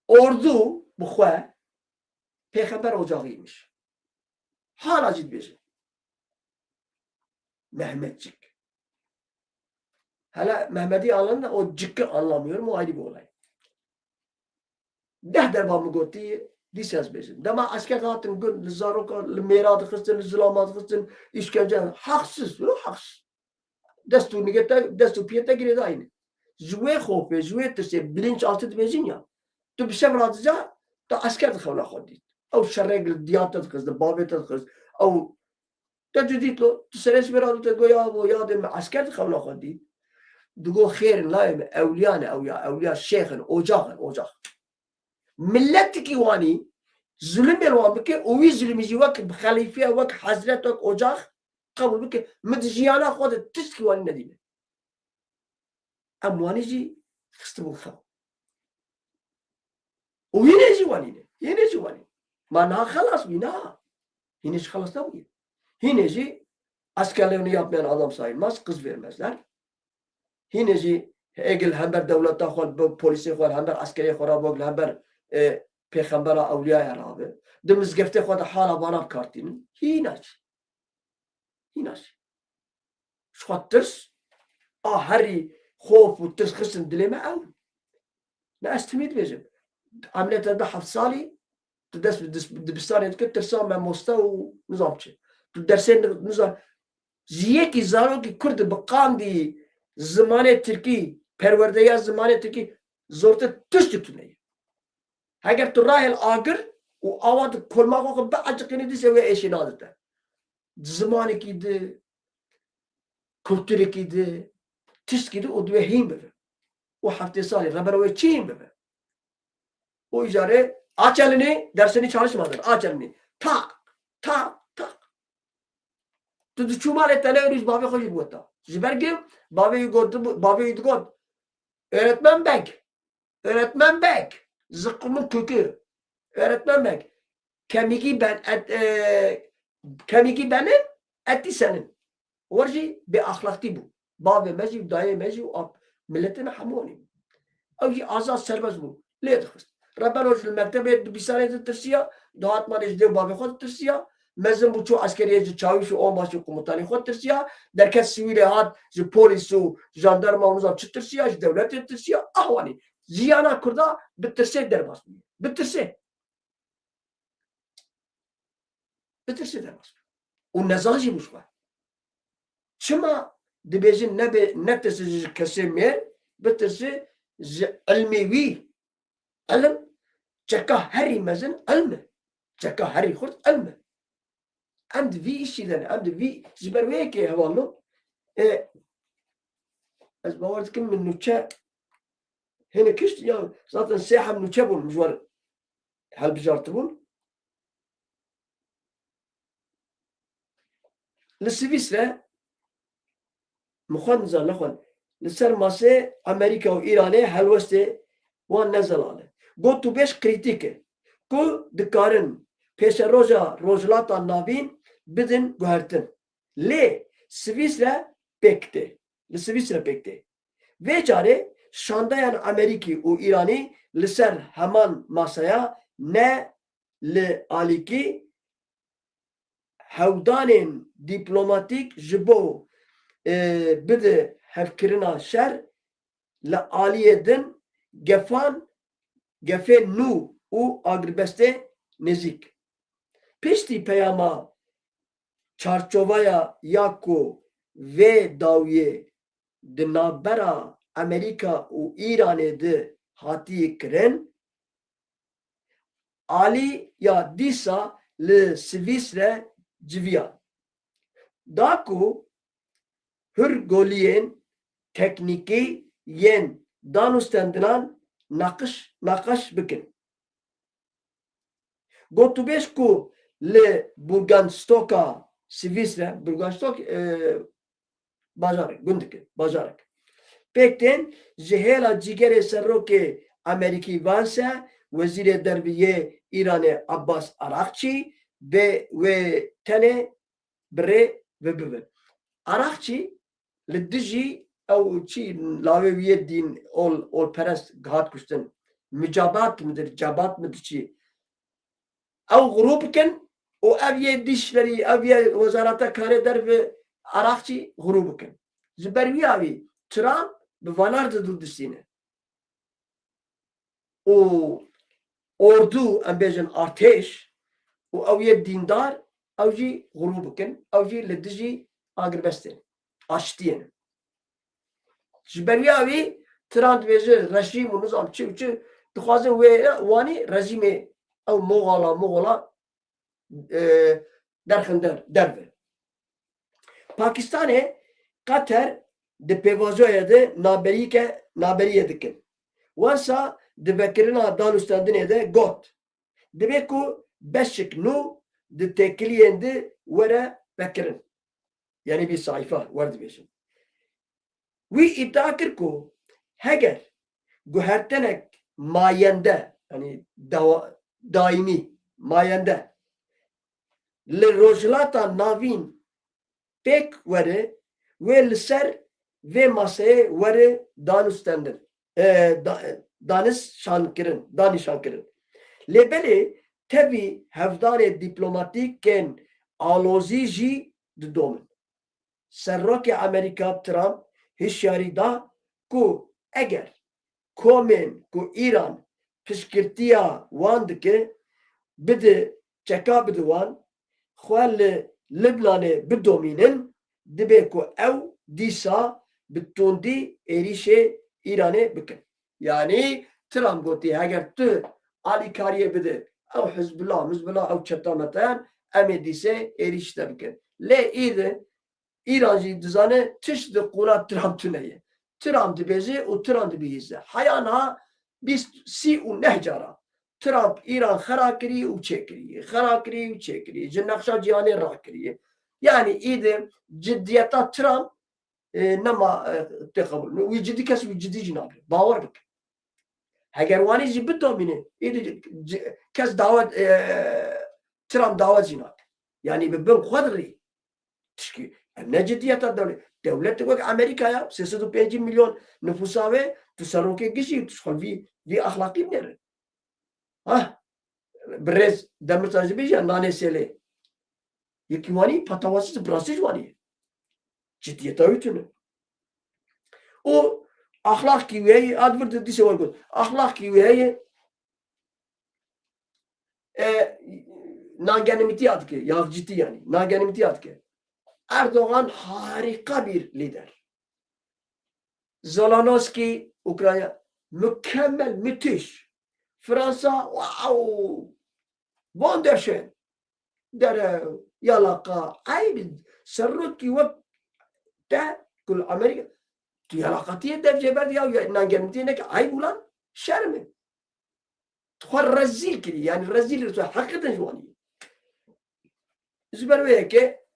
Ordu bi xwe pêxember ocaxiymiş. Hala jî dibêjin. Mehmetçik. Hele Mehmet'i anladın da o cıkkı anlamıyorum, o ayrı bir olay. Deh derba min gotî, dîsa ez bêjim. Dema esker hatin gund, li zaroka, li mêra dixistin, li zilama dixistin, îşkence, haqsiz, yo, haqsiz. Dest û nigê te, dest û piyê te girêdayî ne. Ji wê xofê, ji wê tirsê bilinçaltı dibêjin ya. Tu bi şev radica, tu esker di xewna xwe dît. Ew şerek li diya te dixist, li bavê te dixist. Ew te tu dît lo, tu serê ji wê radî te digot, ya bo, ya dê min esker di xewna xwe dît. Digot xêr in, layê min ewliya ne, ewliya, ewliya şêx in, ocax in, ocax. Miletikî wanî zulmê li wan bike û wî zulmî jî wek xelîfeya, wek hezret, wek ocax qebûl bike. Min di jiyana xwe de tiştkî wanî nedîne. Em wanî jî xistibûn xew. Û hînê jî wanî ne. Hînê jî wanî. Ma niha xelas bûyî, niha. Hînê jî xelas nebûye. Hînê jî askerlerini yapmayan adam sayılmaz, kız vermezler. Hînê jî êgil hember dewleta xwe, bi polîsê xwe, hember eskerê xwe re bok, li hember, e, pêxembera ewliyaya rabe. Di mizgeftê xwe de hala vana bi kar tînin. Hîna jî. Hîna jî. Ji xwe tirs, a herî xof û tirs xistin dilê me ew. Ne ez timî dibêjim. Emre te da heft salî, tu dest bi dis-, dibistanê dike, tirsa memoste û nizam çi. Tu dersê ni-, nizam, ji yekî zarokî Kurd bi qandî zimanê Tirkî, perwerdeya zimanê Tirkî, zortir tişt tu neyê. Heger tu rahêl agir û awa di kolma xwe xwe bieciqînî, dîse wê êşî nadite. Zimanekî di, kulturekî di, tiştkî di û divê hîn bibe. Û heftê salî rebera wê çi hîn bibe? Û îcarê açelinî, dersini çalışmadın, açelinî. Tak, tak, tak. Tu diçû malê te ne êrî ji bavê xwe jî biweta. Ji ber ku bavê wî got, bavê wî digot, öğretmen beg, öğretmen beg, zikumun kökü, öğretmen beg, kemîgî ben, et, e, kemîgî benin, etî senin. Wer jî bêaxlaqtî bû. Bavê me jî, dayê me jî û ap-, miletê me hemû anî bû. Ew jî azad serbest bû. Lê dixist. Rebero ji li mektebê dibistanê ditirsiya, dihat malê ji dê û bavê xwe ditirsiya. Mezin bû çû eskeriyê ji çawîş û onbaş û komutanê xwe tirsiya. Derket sivîlê hat ji polîs û jandarma û nizam çi tirsiya, ji dewletê tirsiya. Ah wanî. Jiyana Kurda bi tirsê derbas bûye. Bi tirsê. Bitirse derbas bû. Û nezan jî bû ji xwe. Çima dibêjin nebe, netirse ji kesê mêr, bitirse ji ilmê wî. Ilm, çeka herî mezin ilm e. Çeka herî xurt ilm e. Em di vî îşî de ne. Em di vî, ji ber wê yekê hevalno. E, ez bawer dikim min nûçe hene kişt ya zaten sê heb nûçe bûn ji wer helbijartibûn. Li Swîsre min xwend nizan nexwend. Li ser masê Amerîka û Îranê helwestê wan ne zelal e. Gotûbêj krîtîk e ku dikarin pêşeroja Rojhilata Navîn bidin guhertin. Lê Swîsre pêk tê. Li Swîsre pêk tê. Vê carê şandeyan Amerîkî û Îranî li ser heman masaya ne li alîkî hewdanên dîplomatîk ji bo, e, bide hevkirina şer li aliyê din gefan, gefê nû û agirbestê nêzîk. Piştî peyama çarçovaya ya ku vê dawiyê di navbera Amerîka û Îranê de hatiye kirin, alî ya dîsa li Swîsre civiya. Da ku hurguliyên teknîkî yên danûstendinan naqiş, naqaş bikin. Gotûbêj ku li Burgenstoka Swîsre, Burgenstok, e, bajarek, gundike, bajarek. Pêk tên ji hêla cîgerê serokê Amerîkî Vance, wezîrê dervî yê Îranê Abbas Araxçî, bê wê tenê bi rê ve bibe. Araxçî li dijî ew çi lawê wî yê dîn ol, olperest hat kuştin. Micabat midir, cabat midir çi? Ew xurû bikin û ev yê dişlerî, ev yê wezareta karê derve Araxçî xurû bikin. Ji ber wî awî Trump bi vanar de dûr distîne. Û ordu, em bêjin artêş, û ew yê dîndar, ew jî xurû bikin, ew jî li dijî agirbestê ne, aştiyê ne. Ji ber wî awî Trump dibêje rejîm û nizam çi û çi, dixwazin wê wanî rejîmê ew moxala, moxala, e, derxin der, derve. Pakistanê, Qatar di pêvajoyê de naberîke, naberiyê dikin. Wesa di vekirina danûstendinê de got, dibe ku beşik nû di têkiliyên de were vekirin. Yanî vî sayfa werdibêjin. Wî îdia kir ku heger guhertenek mayende, yanî dawa-, daîmî, mayende, li Rojhilata Navîn pêk were, wê li ser vê maseyê were danûstendin, e, da-, danişankirin, danîşankirin. Lê belê tevî hevdarê dîplomatîkên alozî jî didomin. Serokê Amerîka Trump hişyarî da ku eger komên ku Îran piştgirtiya wan dike, bide, çeka bide wan, xwe li Libnanê bidomînin, dibe ku ew dîsa bi tundî êrîşê Îranê bikin. Yanî Trump gotî, heger tu alîkariyê bide ew Hizbullah, Hizbullah, ew çeta meteyan, em ê dîsê êrîş te bikin. Lê îdî Îran jî dizane tişt di qûna Trump tune ye. Trump dibêje û Trump dibihîze. Heya niha bîst, sî û neh cara Trump Îran xera kirî û çêkirî, xera kirî û çêkirî, ji nexşa cîhanê rakirî. Yanî îdî ciddiyeta Trump, e, nema, e, tê qebûl. Wî cidî, kes wî cidî jî nabîne. Bawer bike. Heger wanî jî bidomîne, îdî ci-, kes dawet, e, Trump dawet jî nake. Yanî bi bin xwe dirî. Tişkî, em ne cidiyeta dewlet. Dewlet wek Amerîka ya, sê sed û pêncî milyon nifûsa wê, tu serokê gişî, tu ji xwe vî, vî exlaqî binêre. Ha? Birêz Demirtaş dibêje, nanê sêlê. Yekî wanî patawasî, bi rastî ji wanî ye. Cidiyeta wî tune. Û axlaqkî wî heye, ad vir dîse wer got. Axlaqkî wî heye, e, nagenimîtiya dike, ya cidî yanî, nagenimîtiya dike. Erdogan harika bir lider. Zelensky, Ukrayna, mükemmel, müthiş. Fransa, wow, wunderschön. Derew, yalaqa, eyb, serokî wek te, ku li Amerîka, tu yalaqatiyê dev jê berdî ya, ya nagenimîtiyê neke, eyb ulan, şerm e. Tu xwe rezîl kirî, yanî rezîl tu heqîqeten ji wanî. Ji ber wê yekê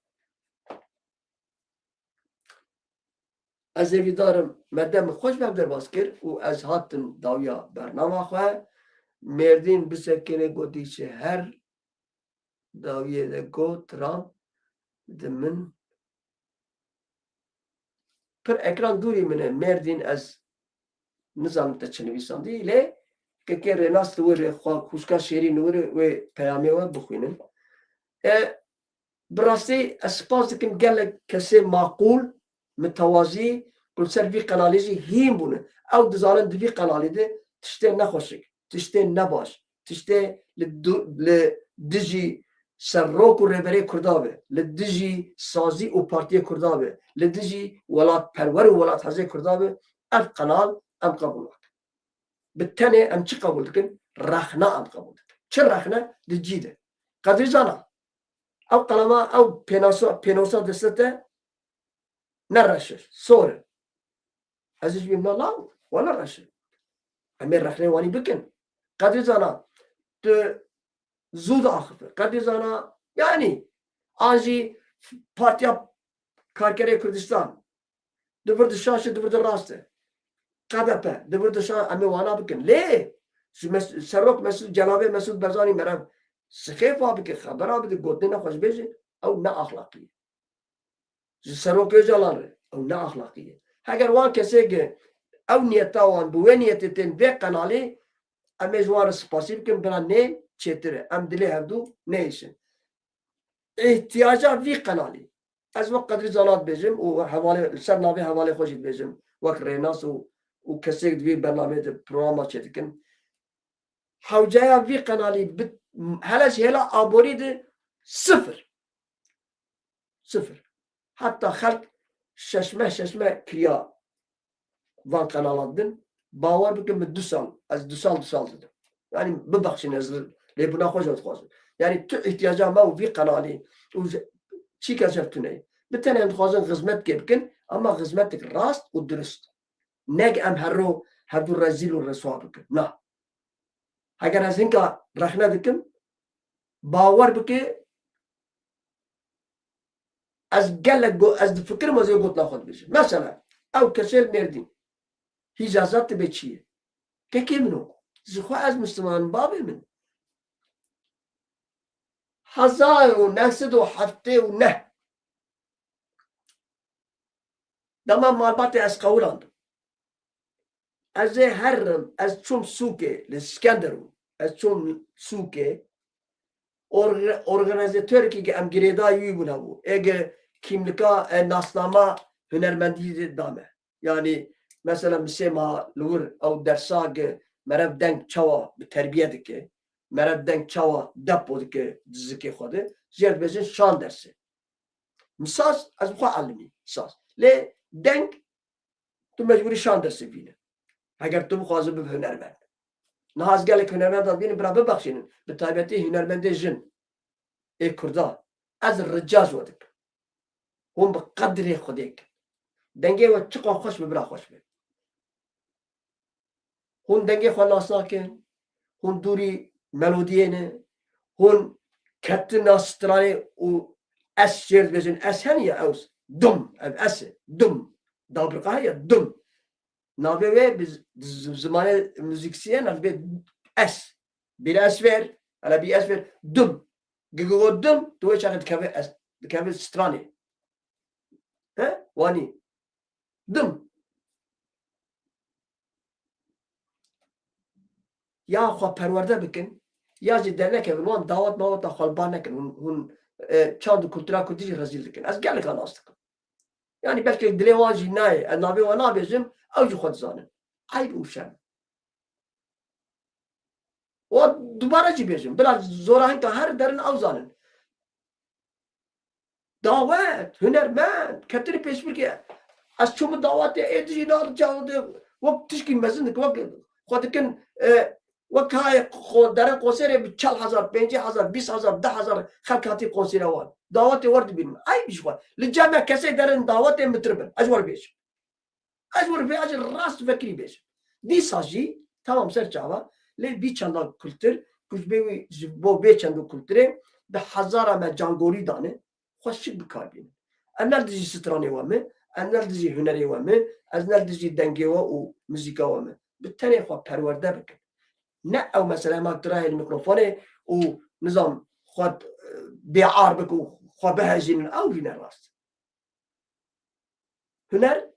ez ê vî darim, me dem xweş be derbas kir û ez hatim dawiya bernama xwe. Mêrdîn bisekine gotî çi her dawiyê de got Trump di min pir ekran dûrî min e, Mêrdîn ez nizanim te çi nivîsandî, lê kekê Rênas li wir e, xwe xwişka Şêrîn li wir e, wê peyamê we bixwînin. E, bi rastî ez spas dikim gelek kesê maqûl, mitewazî, ku li ser vî qenalê jî hîn bûne. Ew dizanin di vî qenalê de tiştên nexweşik, tiştên nebaş, tiştê li du-, li dijî serok û rêberê Kurda be, li dijî sazî û partiyê Kurda be, li dijî welatperwer û welathezê Kurda be, ev qenal em qebûl nakin. Bi tenê em çi qebûl dikin? Rexne em qebûl dikin. Çi rexne? Di cî de. Qedrî Canan, ew qelema, ew pênasa, pênosa destê te ne reş e, sor e. Ez ê ji bî min law, wela reş e. Em ê rexnê wanî bikin. Qedrî Canan, tu zû diaxife. Qedrî Canan, yanî, an jî Partiya Karkerê Kurdistan, di vir di şaş e, di vir di rast e. K D P, di vir di şaş, em ê wana bikin. Lê, ji Mes-, Serok Mesûd, Cenabê Mesûd Barzanî meriv sixêfa bike, xebera bide, gotinê nexweş bêje, ew ne axlaqî ye. Ji Serok Ocalan re, ew ne axlaqî ye. Heger wan kesê ke ew niyeta wan bi wê niyetê tên vê qenalê, em ê ji wan re spasî bikin, bira nê çêtir e. Em dilê hevdû nehêşin. Îhtiyaca vî qenalê. Ez wek Qedrî Canan dibêjim û hevalê, li ser navê hevalê xwe jî dibêjim. Wek Rênas û, û kesêk di vî bernameyê de programa çêdikin. Hewceya vî qenalî bi, hele ji hêla aborî de sifir. Sifir. Heta xelk şeşme şeşme kiriya van qenalan din, bawer bikin min du sal, ez du sal, du sal didim. Yanî bibexşîn, ez lêbûna xwe jî dixwazim. Yanî tu îhtiyaca me û vî qenalî û ji, çîka ji hev tune ye. Bi tenê em dixwazin xizmetkê bikin, ama xizmetek rast û dirust. Neg em her ro hevdu rezîl û reswa bikin. Na. Heger ez hinka rexne dikim, bawer bike, ez gelek go-, ez difikirim, ez ê gotina xwe dibêjim. Mesela, ew kesê li Mêrdîn, hîcazat dibe çi ye? Kekê min o. Ji xwe ez Misliman, bavê min. Hezar û neh sed û heftê û neh. Dema malbatê ez qewirandim. Ez ê herim, ez çûm sûkê li Skenderû. Ez çûm sûkê. Orga-, organîzatorekî ke em girêdayî wî bûn hebû. Êge kîmlika, e, nasnama hunermendî da me. Yanî, mesela, misê ma li wir ew dersa ge merev deng çawa bi terbiye dike, merev deng çawa depo dike di zikê xwe de, jê re dibêjin şan dersi. Min saz, ez bi xwe elimî saz. Lê deng, tu mecbûrî şan dersi bîne. Heger tu bixwaze bibe hunermend. Niha ez gelek hunermend dibînim, bira bibexşînin. Bi taybetî hunermendê jin ê Kurda. Ez rica ji we dikim. Hûn bi qedrê Xwedê kin. Dengê we çiqas xweş be, bira xweş be. Hûn dengê xwe nas nakin. Hûn dûrî melodiyê ne. Hûn ketina stranê û es jê re dibêjin, es heniye ew. Dum, ev es e. Dum. Dabirqa heye, dum. Navê wê bi z-, z-, zimanê muzîksiyê navê S. Bir es ver, hele bir es ver. Dum. Gigigo dum, tu wê çaxê dikeve es, dikeve stranê. He? Wanî. Dum. Ya xwe perwerde bikin, ya jî dernekevin, wan dawet maweta xwe li ba nekin. Hûn, hûn, e, çand û kultura kurdî jî rezîl dikin. Ez geleka nas dikim. Yanî belkî dilê wan jî nayê, ez navê wan nabêjim, ew jî xwe dizanin. Eyb û şerm. Wan dubare jî bêjim, bila zora hinka her derin ew zanin. Dawet, hunermend, ketine pêşbirkê. Ez çûme dawetê ê dijî na çawa de wek tişkî mezin dikin, wek xwe dikin, e, wek hayê xwe derin konserê bi çel hezar, pêncî hezar, bîst hezar, deh hezar xelk hatî konsera wan. Dawetê wer dibînin. Eyb ji xwe. Li cem me kesê derin dawetê min tir bin. Ez wer bêjim. Ez wir vê, ez rast vekirî bêjim. Dîsa jî, tamam ser çava, lê vî çanda kultur, ku ji bê wî, ji bo vê çend û kulturê, bi hezara me cangorî dane, xwe şik bi kar bînin. Ez ne li dijî stranê we me, ez ne li dijî hunerê we me, ez ne li dijî dengê we û muzîka we me. Bi tenê xwe perwerde bikin. Ne ew mesele ma tirahê li mîkrofonê û nizam xwe, e, bêar bikin û xwe bihejînin, ew jî ne rast. Huner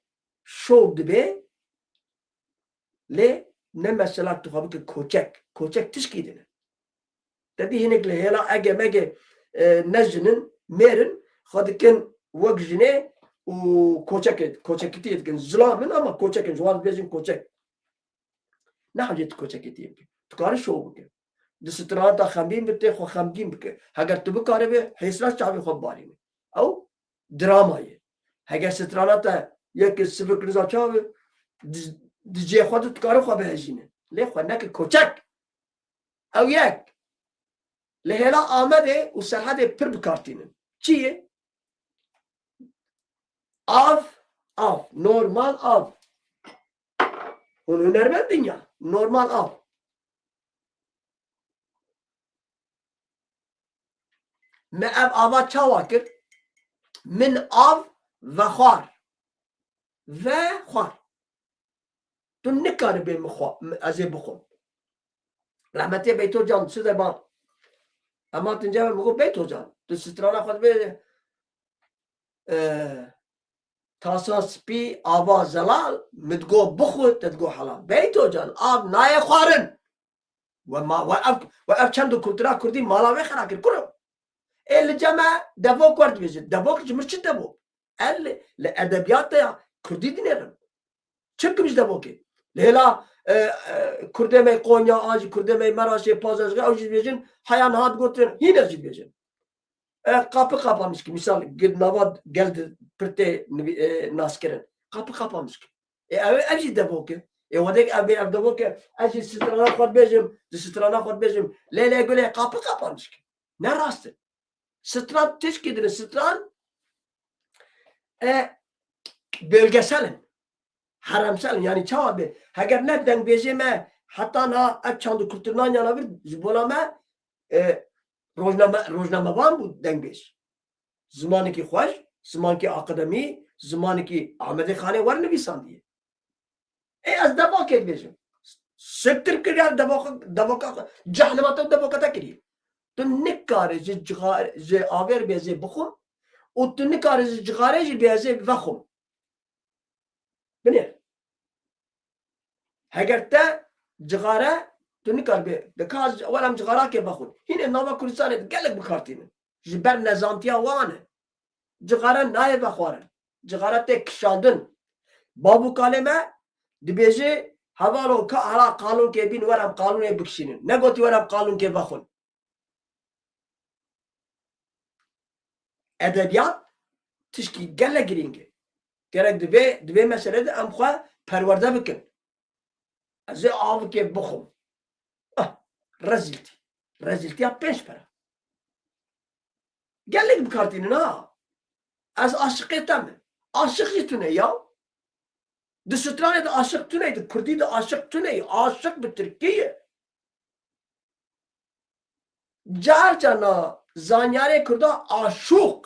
şov dibe, lê ne mesela tu xwe bike koçek. Koçek tişkî dine. Te dî hinek li hêla ege mege, e, ne jin in, mêr in, xwe dikin wek jinê û koçekê, koçekitiyê dikin. Zilam in ama koçek in, ji wan dibêjin koçek. Ne hewce tu koçekê tê bike. Tu karî şov bike. Di stranata xemgîn bike, xwe xemgîn bike. Heger tu bikaribî, hêsra çavê xwe bibarînî. Ew drama ye. Heger stranata yek sivik niza çav e, di, di cihê xwe de tu karî xwe bihejînî. Lê xwe neke koçek. Ew yek. Li hêla Amedê û Serhedê pir bi kar tînin. Çi ye? Av, av. Normal av. Hûn hunermend in ya. Normal av. Me ev ava çawa kir? Min av vexwar. Vexwar. Tu nikaribê min xwe, min, ez ê bixwim. Rehmetê Beyto Can, çi de ba? Ema tince min got, Beyto Can, tu strana xwe dibê, e, tasa spî, ava zelal, min digo bixwe, te digo helal. Beyto Can, av nayê xwarin. We ma, we ev, we ev çend û kultura kurdî mala wê xera kir, kuro. Ê li cem me devok wer dibêje. Devok ji min çi devok? Ez li, li edebiyata kurdî dinêrim. Çi bikim ji devokê? Li hêla, e, e, kurdê me Konya, an jî kurdê me Meraşê, Pazajixê, ew jî dibêjin, heya niha digotin, hîn ez jî dibêjim. E, kapı kapamıştı. Misal, gid nava gel di pirtê nivî-, e, naskirin. Kapı kapamıştı. Ê ew, ev jî devok e. Ê wedek ev bê ev devok e. Ez jî strana xwe dibêjim, di strana xwe dibêjim. Lê lê gulê qapı kapanmış ki. Ne rast e. Stran tişkî din, stran, e, bölgesel in. Heremsel in. Yani çawa bê? Heger ne dengbêjê me heta niha ev çand û kulturna yana vir ji bona me, e, rojname-, rojnamevan bû dengbêj. Zimanekî xweş, zimanekî akademî, zimanekî Amedê Xanê wer nivîsandiye. Ê, ez devakê dibêjim. Siktir kiriye devaka, devaka, cehnema te devaka te kiriye. Tu nikarî ji cixar-, ji avêr bêzê bixwim û tu nikarî ji cixarê jî bêzê vexwim. Binêr. Heger te cixare, tu nikar bê, de ka ez welem cixarakê vexwin. Hînê nava Kurdistanê de gelek bi kar tînin. Ji ber nezantiya wan e. Cixare nayê vexwarin. Cixare tê kişandin. Bav û kalê me dibêje, hevalo ka hela qalûnkê bîn, werem qalûnê bikişînin. Negotî werem qalûnkê vexwin. Edebiyat tişkî gelek girîng e. Gerek di vê, di vê meselê de em xwe perwerde bikin. Ez ê avikê bixwim. Ah, rezîltî. Rezîltiya pênc pera. Gelek bi kar tînin ha. Ez aşiqê te me. Aşiq jî tune ya. Di stranê de aşiq tune, di kurdî de aşiq tune. Aşiq bi tirkî ye. Car carna zanyarê kurda aşûq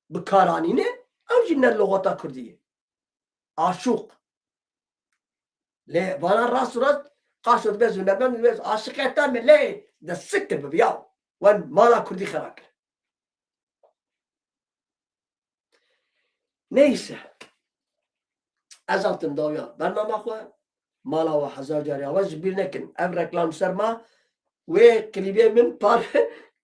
bi kar anîne, ew jî ne lugata kurdî ye. Aşûq. Lê vana rast û rast qaşo dibe hunermend, dibe aşiqê te me lê de siktir bibe ya. Wen mala kurdî xera kir. Neyse. Ez hatim dawiya bernama xwe. Mala we hezar carî ava ji bîr nekin. Ev reklam ser ma. Wê klîbê min par,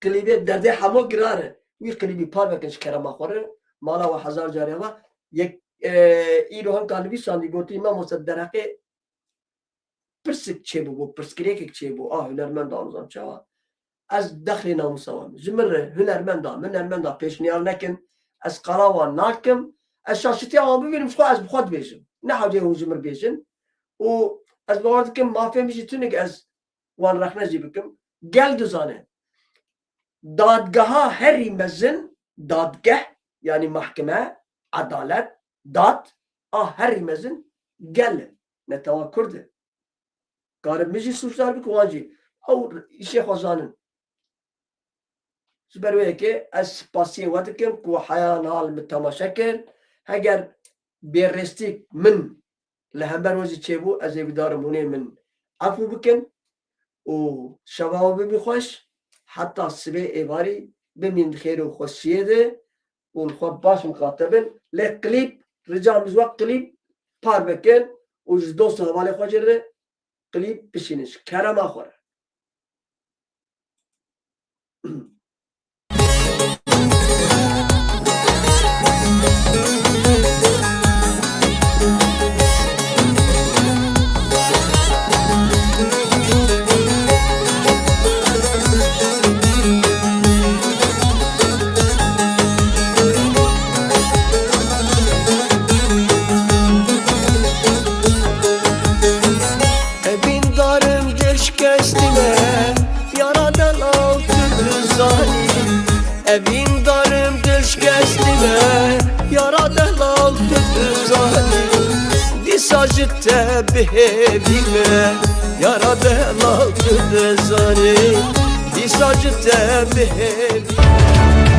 klîbê derdê hemo giran e. Wî klîbî par vekin ji kerema xwe re. Mala we hezar carî ava. Yek, e, îro hinka nivîsandî gotî, mamoste dereqê pirsik çêbûbû, pirsgirêkek çêbû, a hunermenda nizam çawa. Ez dexlê namûsa wan. Ji min re hunermenda, min hunermenda pêşniyar nekin, ez qala wan nakim, ez şaşitiya wan bibînim, ji xwe ez bi xwe dibêjim. Ne hewcê hûn ji min bêjin. Û ez bawer dikim, mafê min jî tunik ez wan rexne jî bikim. Gel dizane. Dadgeha herî mezin, dadgeh, yanî mahkeme, edalet, dad, a herî mezin gel e. Netewa Kurd e. Karin min jî sûcdar bike, wan jî. Ew îşê xwe zanin. Ji ber wê yekê ez spasiyê we dikim ku heya niha li min temaşe kir. Heger bêrêstîk min li hember we jî çêbû, ez ê hêvîdar im hûn ê min efû bikin û şeva we bibî xweş. Heta sibê êvarî bimînin di xêr û xweşiyê de û li xwe baş miqate bin. Lê klîp, rica min ji we, klîp par bikin û ji dost û hevalê xwe jê re klîp bişînin ji kerema xwe re. Evîndarim dilşikestî me, yara delal tu dizanî. Evîndarim dilşikestî me, yara delal tu dizanî. Dîsa ji te bihêvî me, yara delal tu dizanî. Dîsa ji te bihêvî.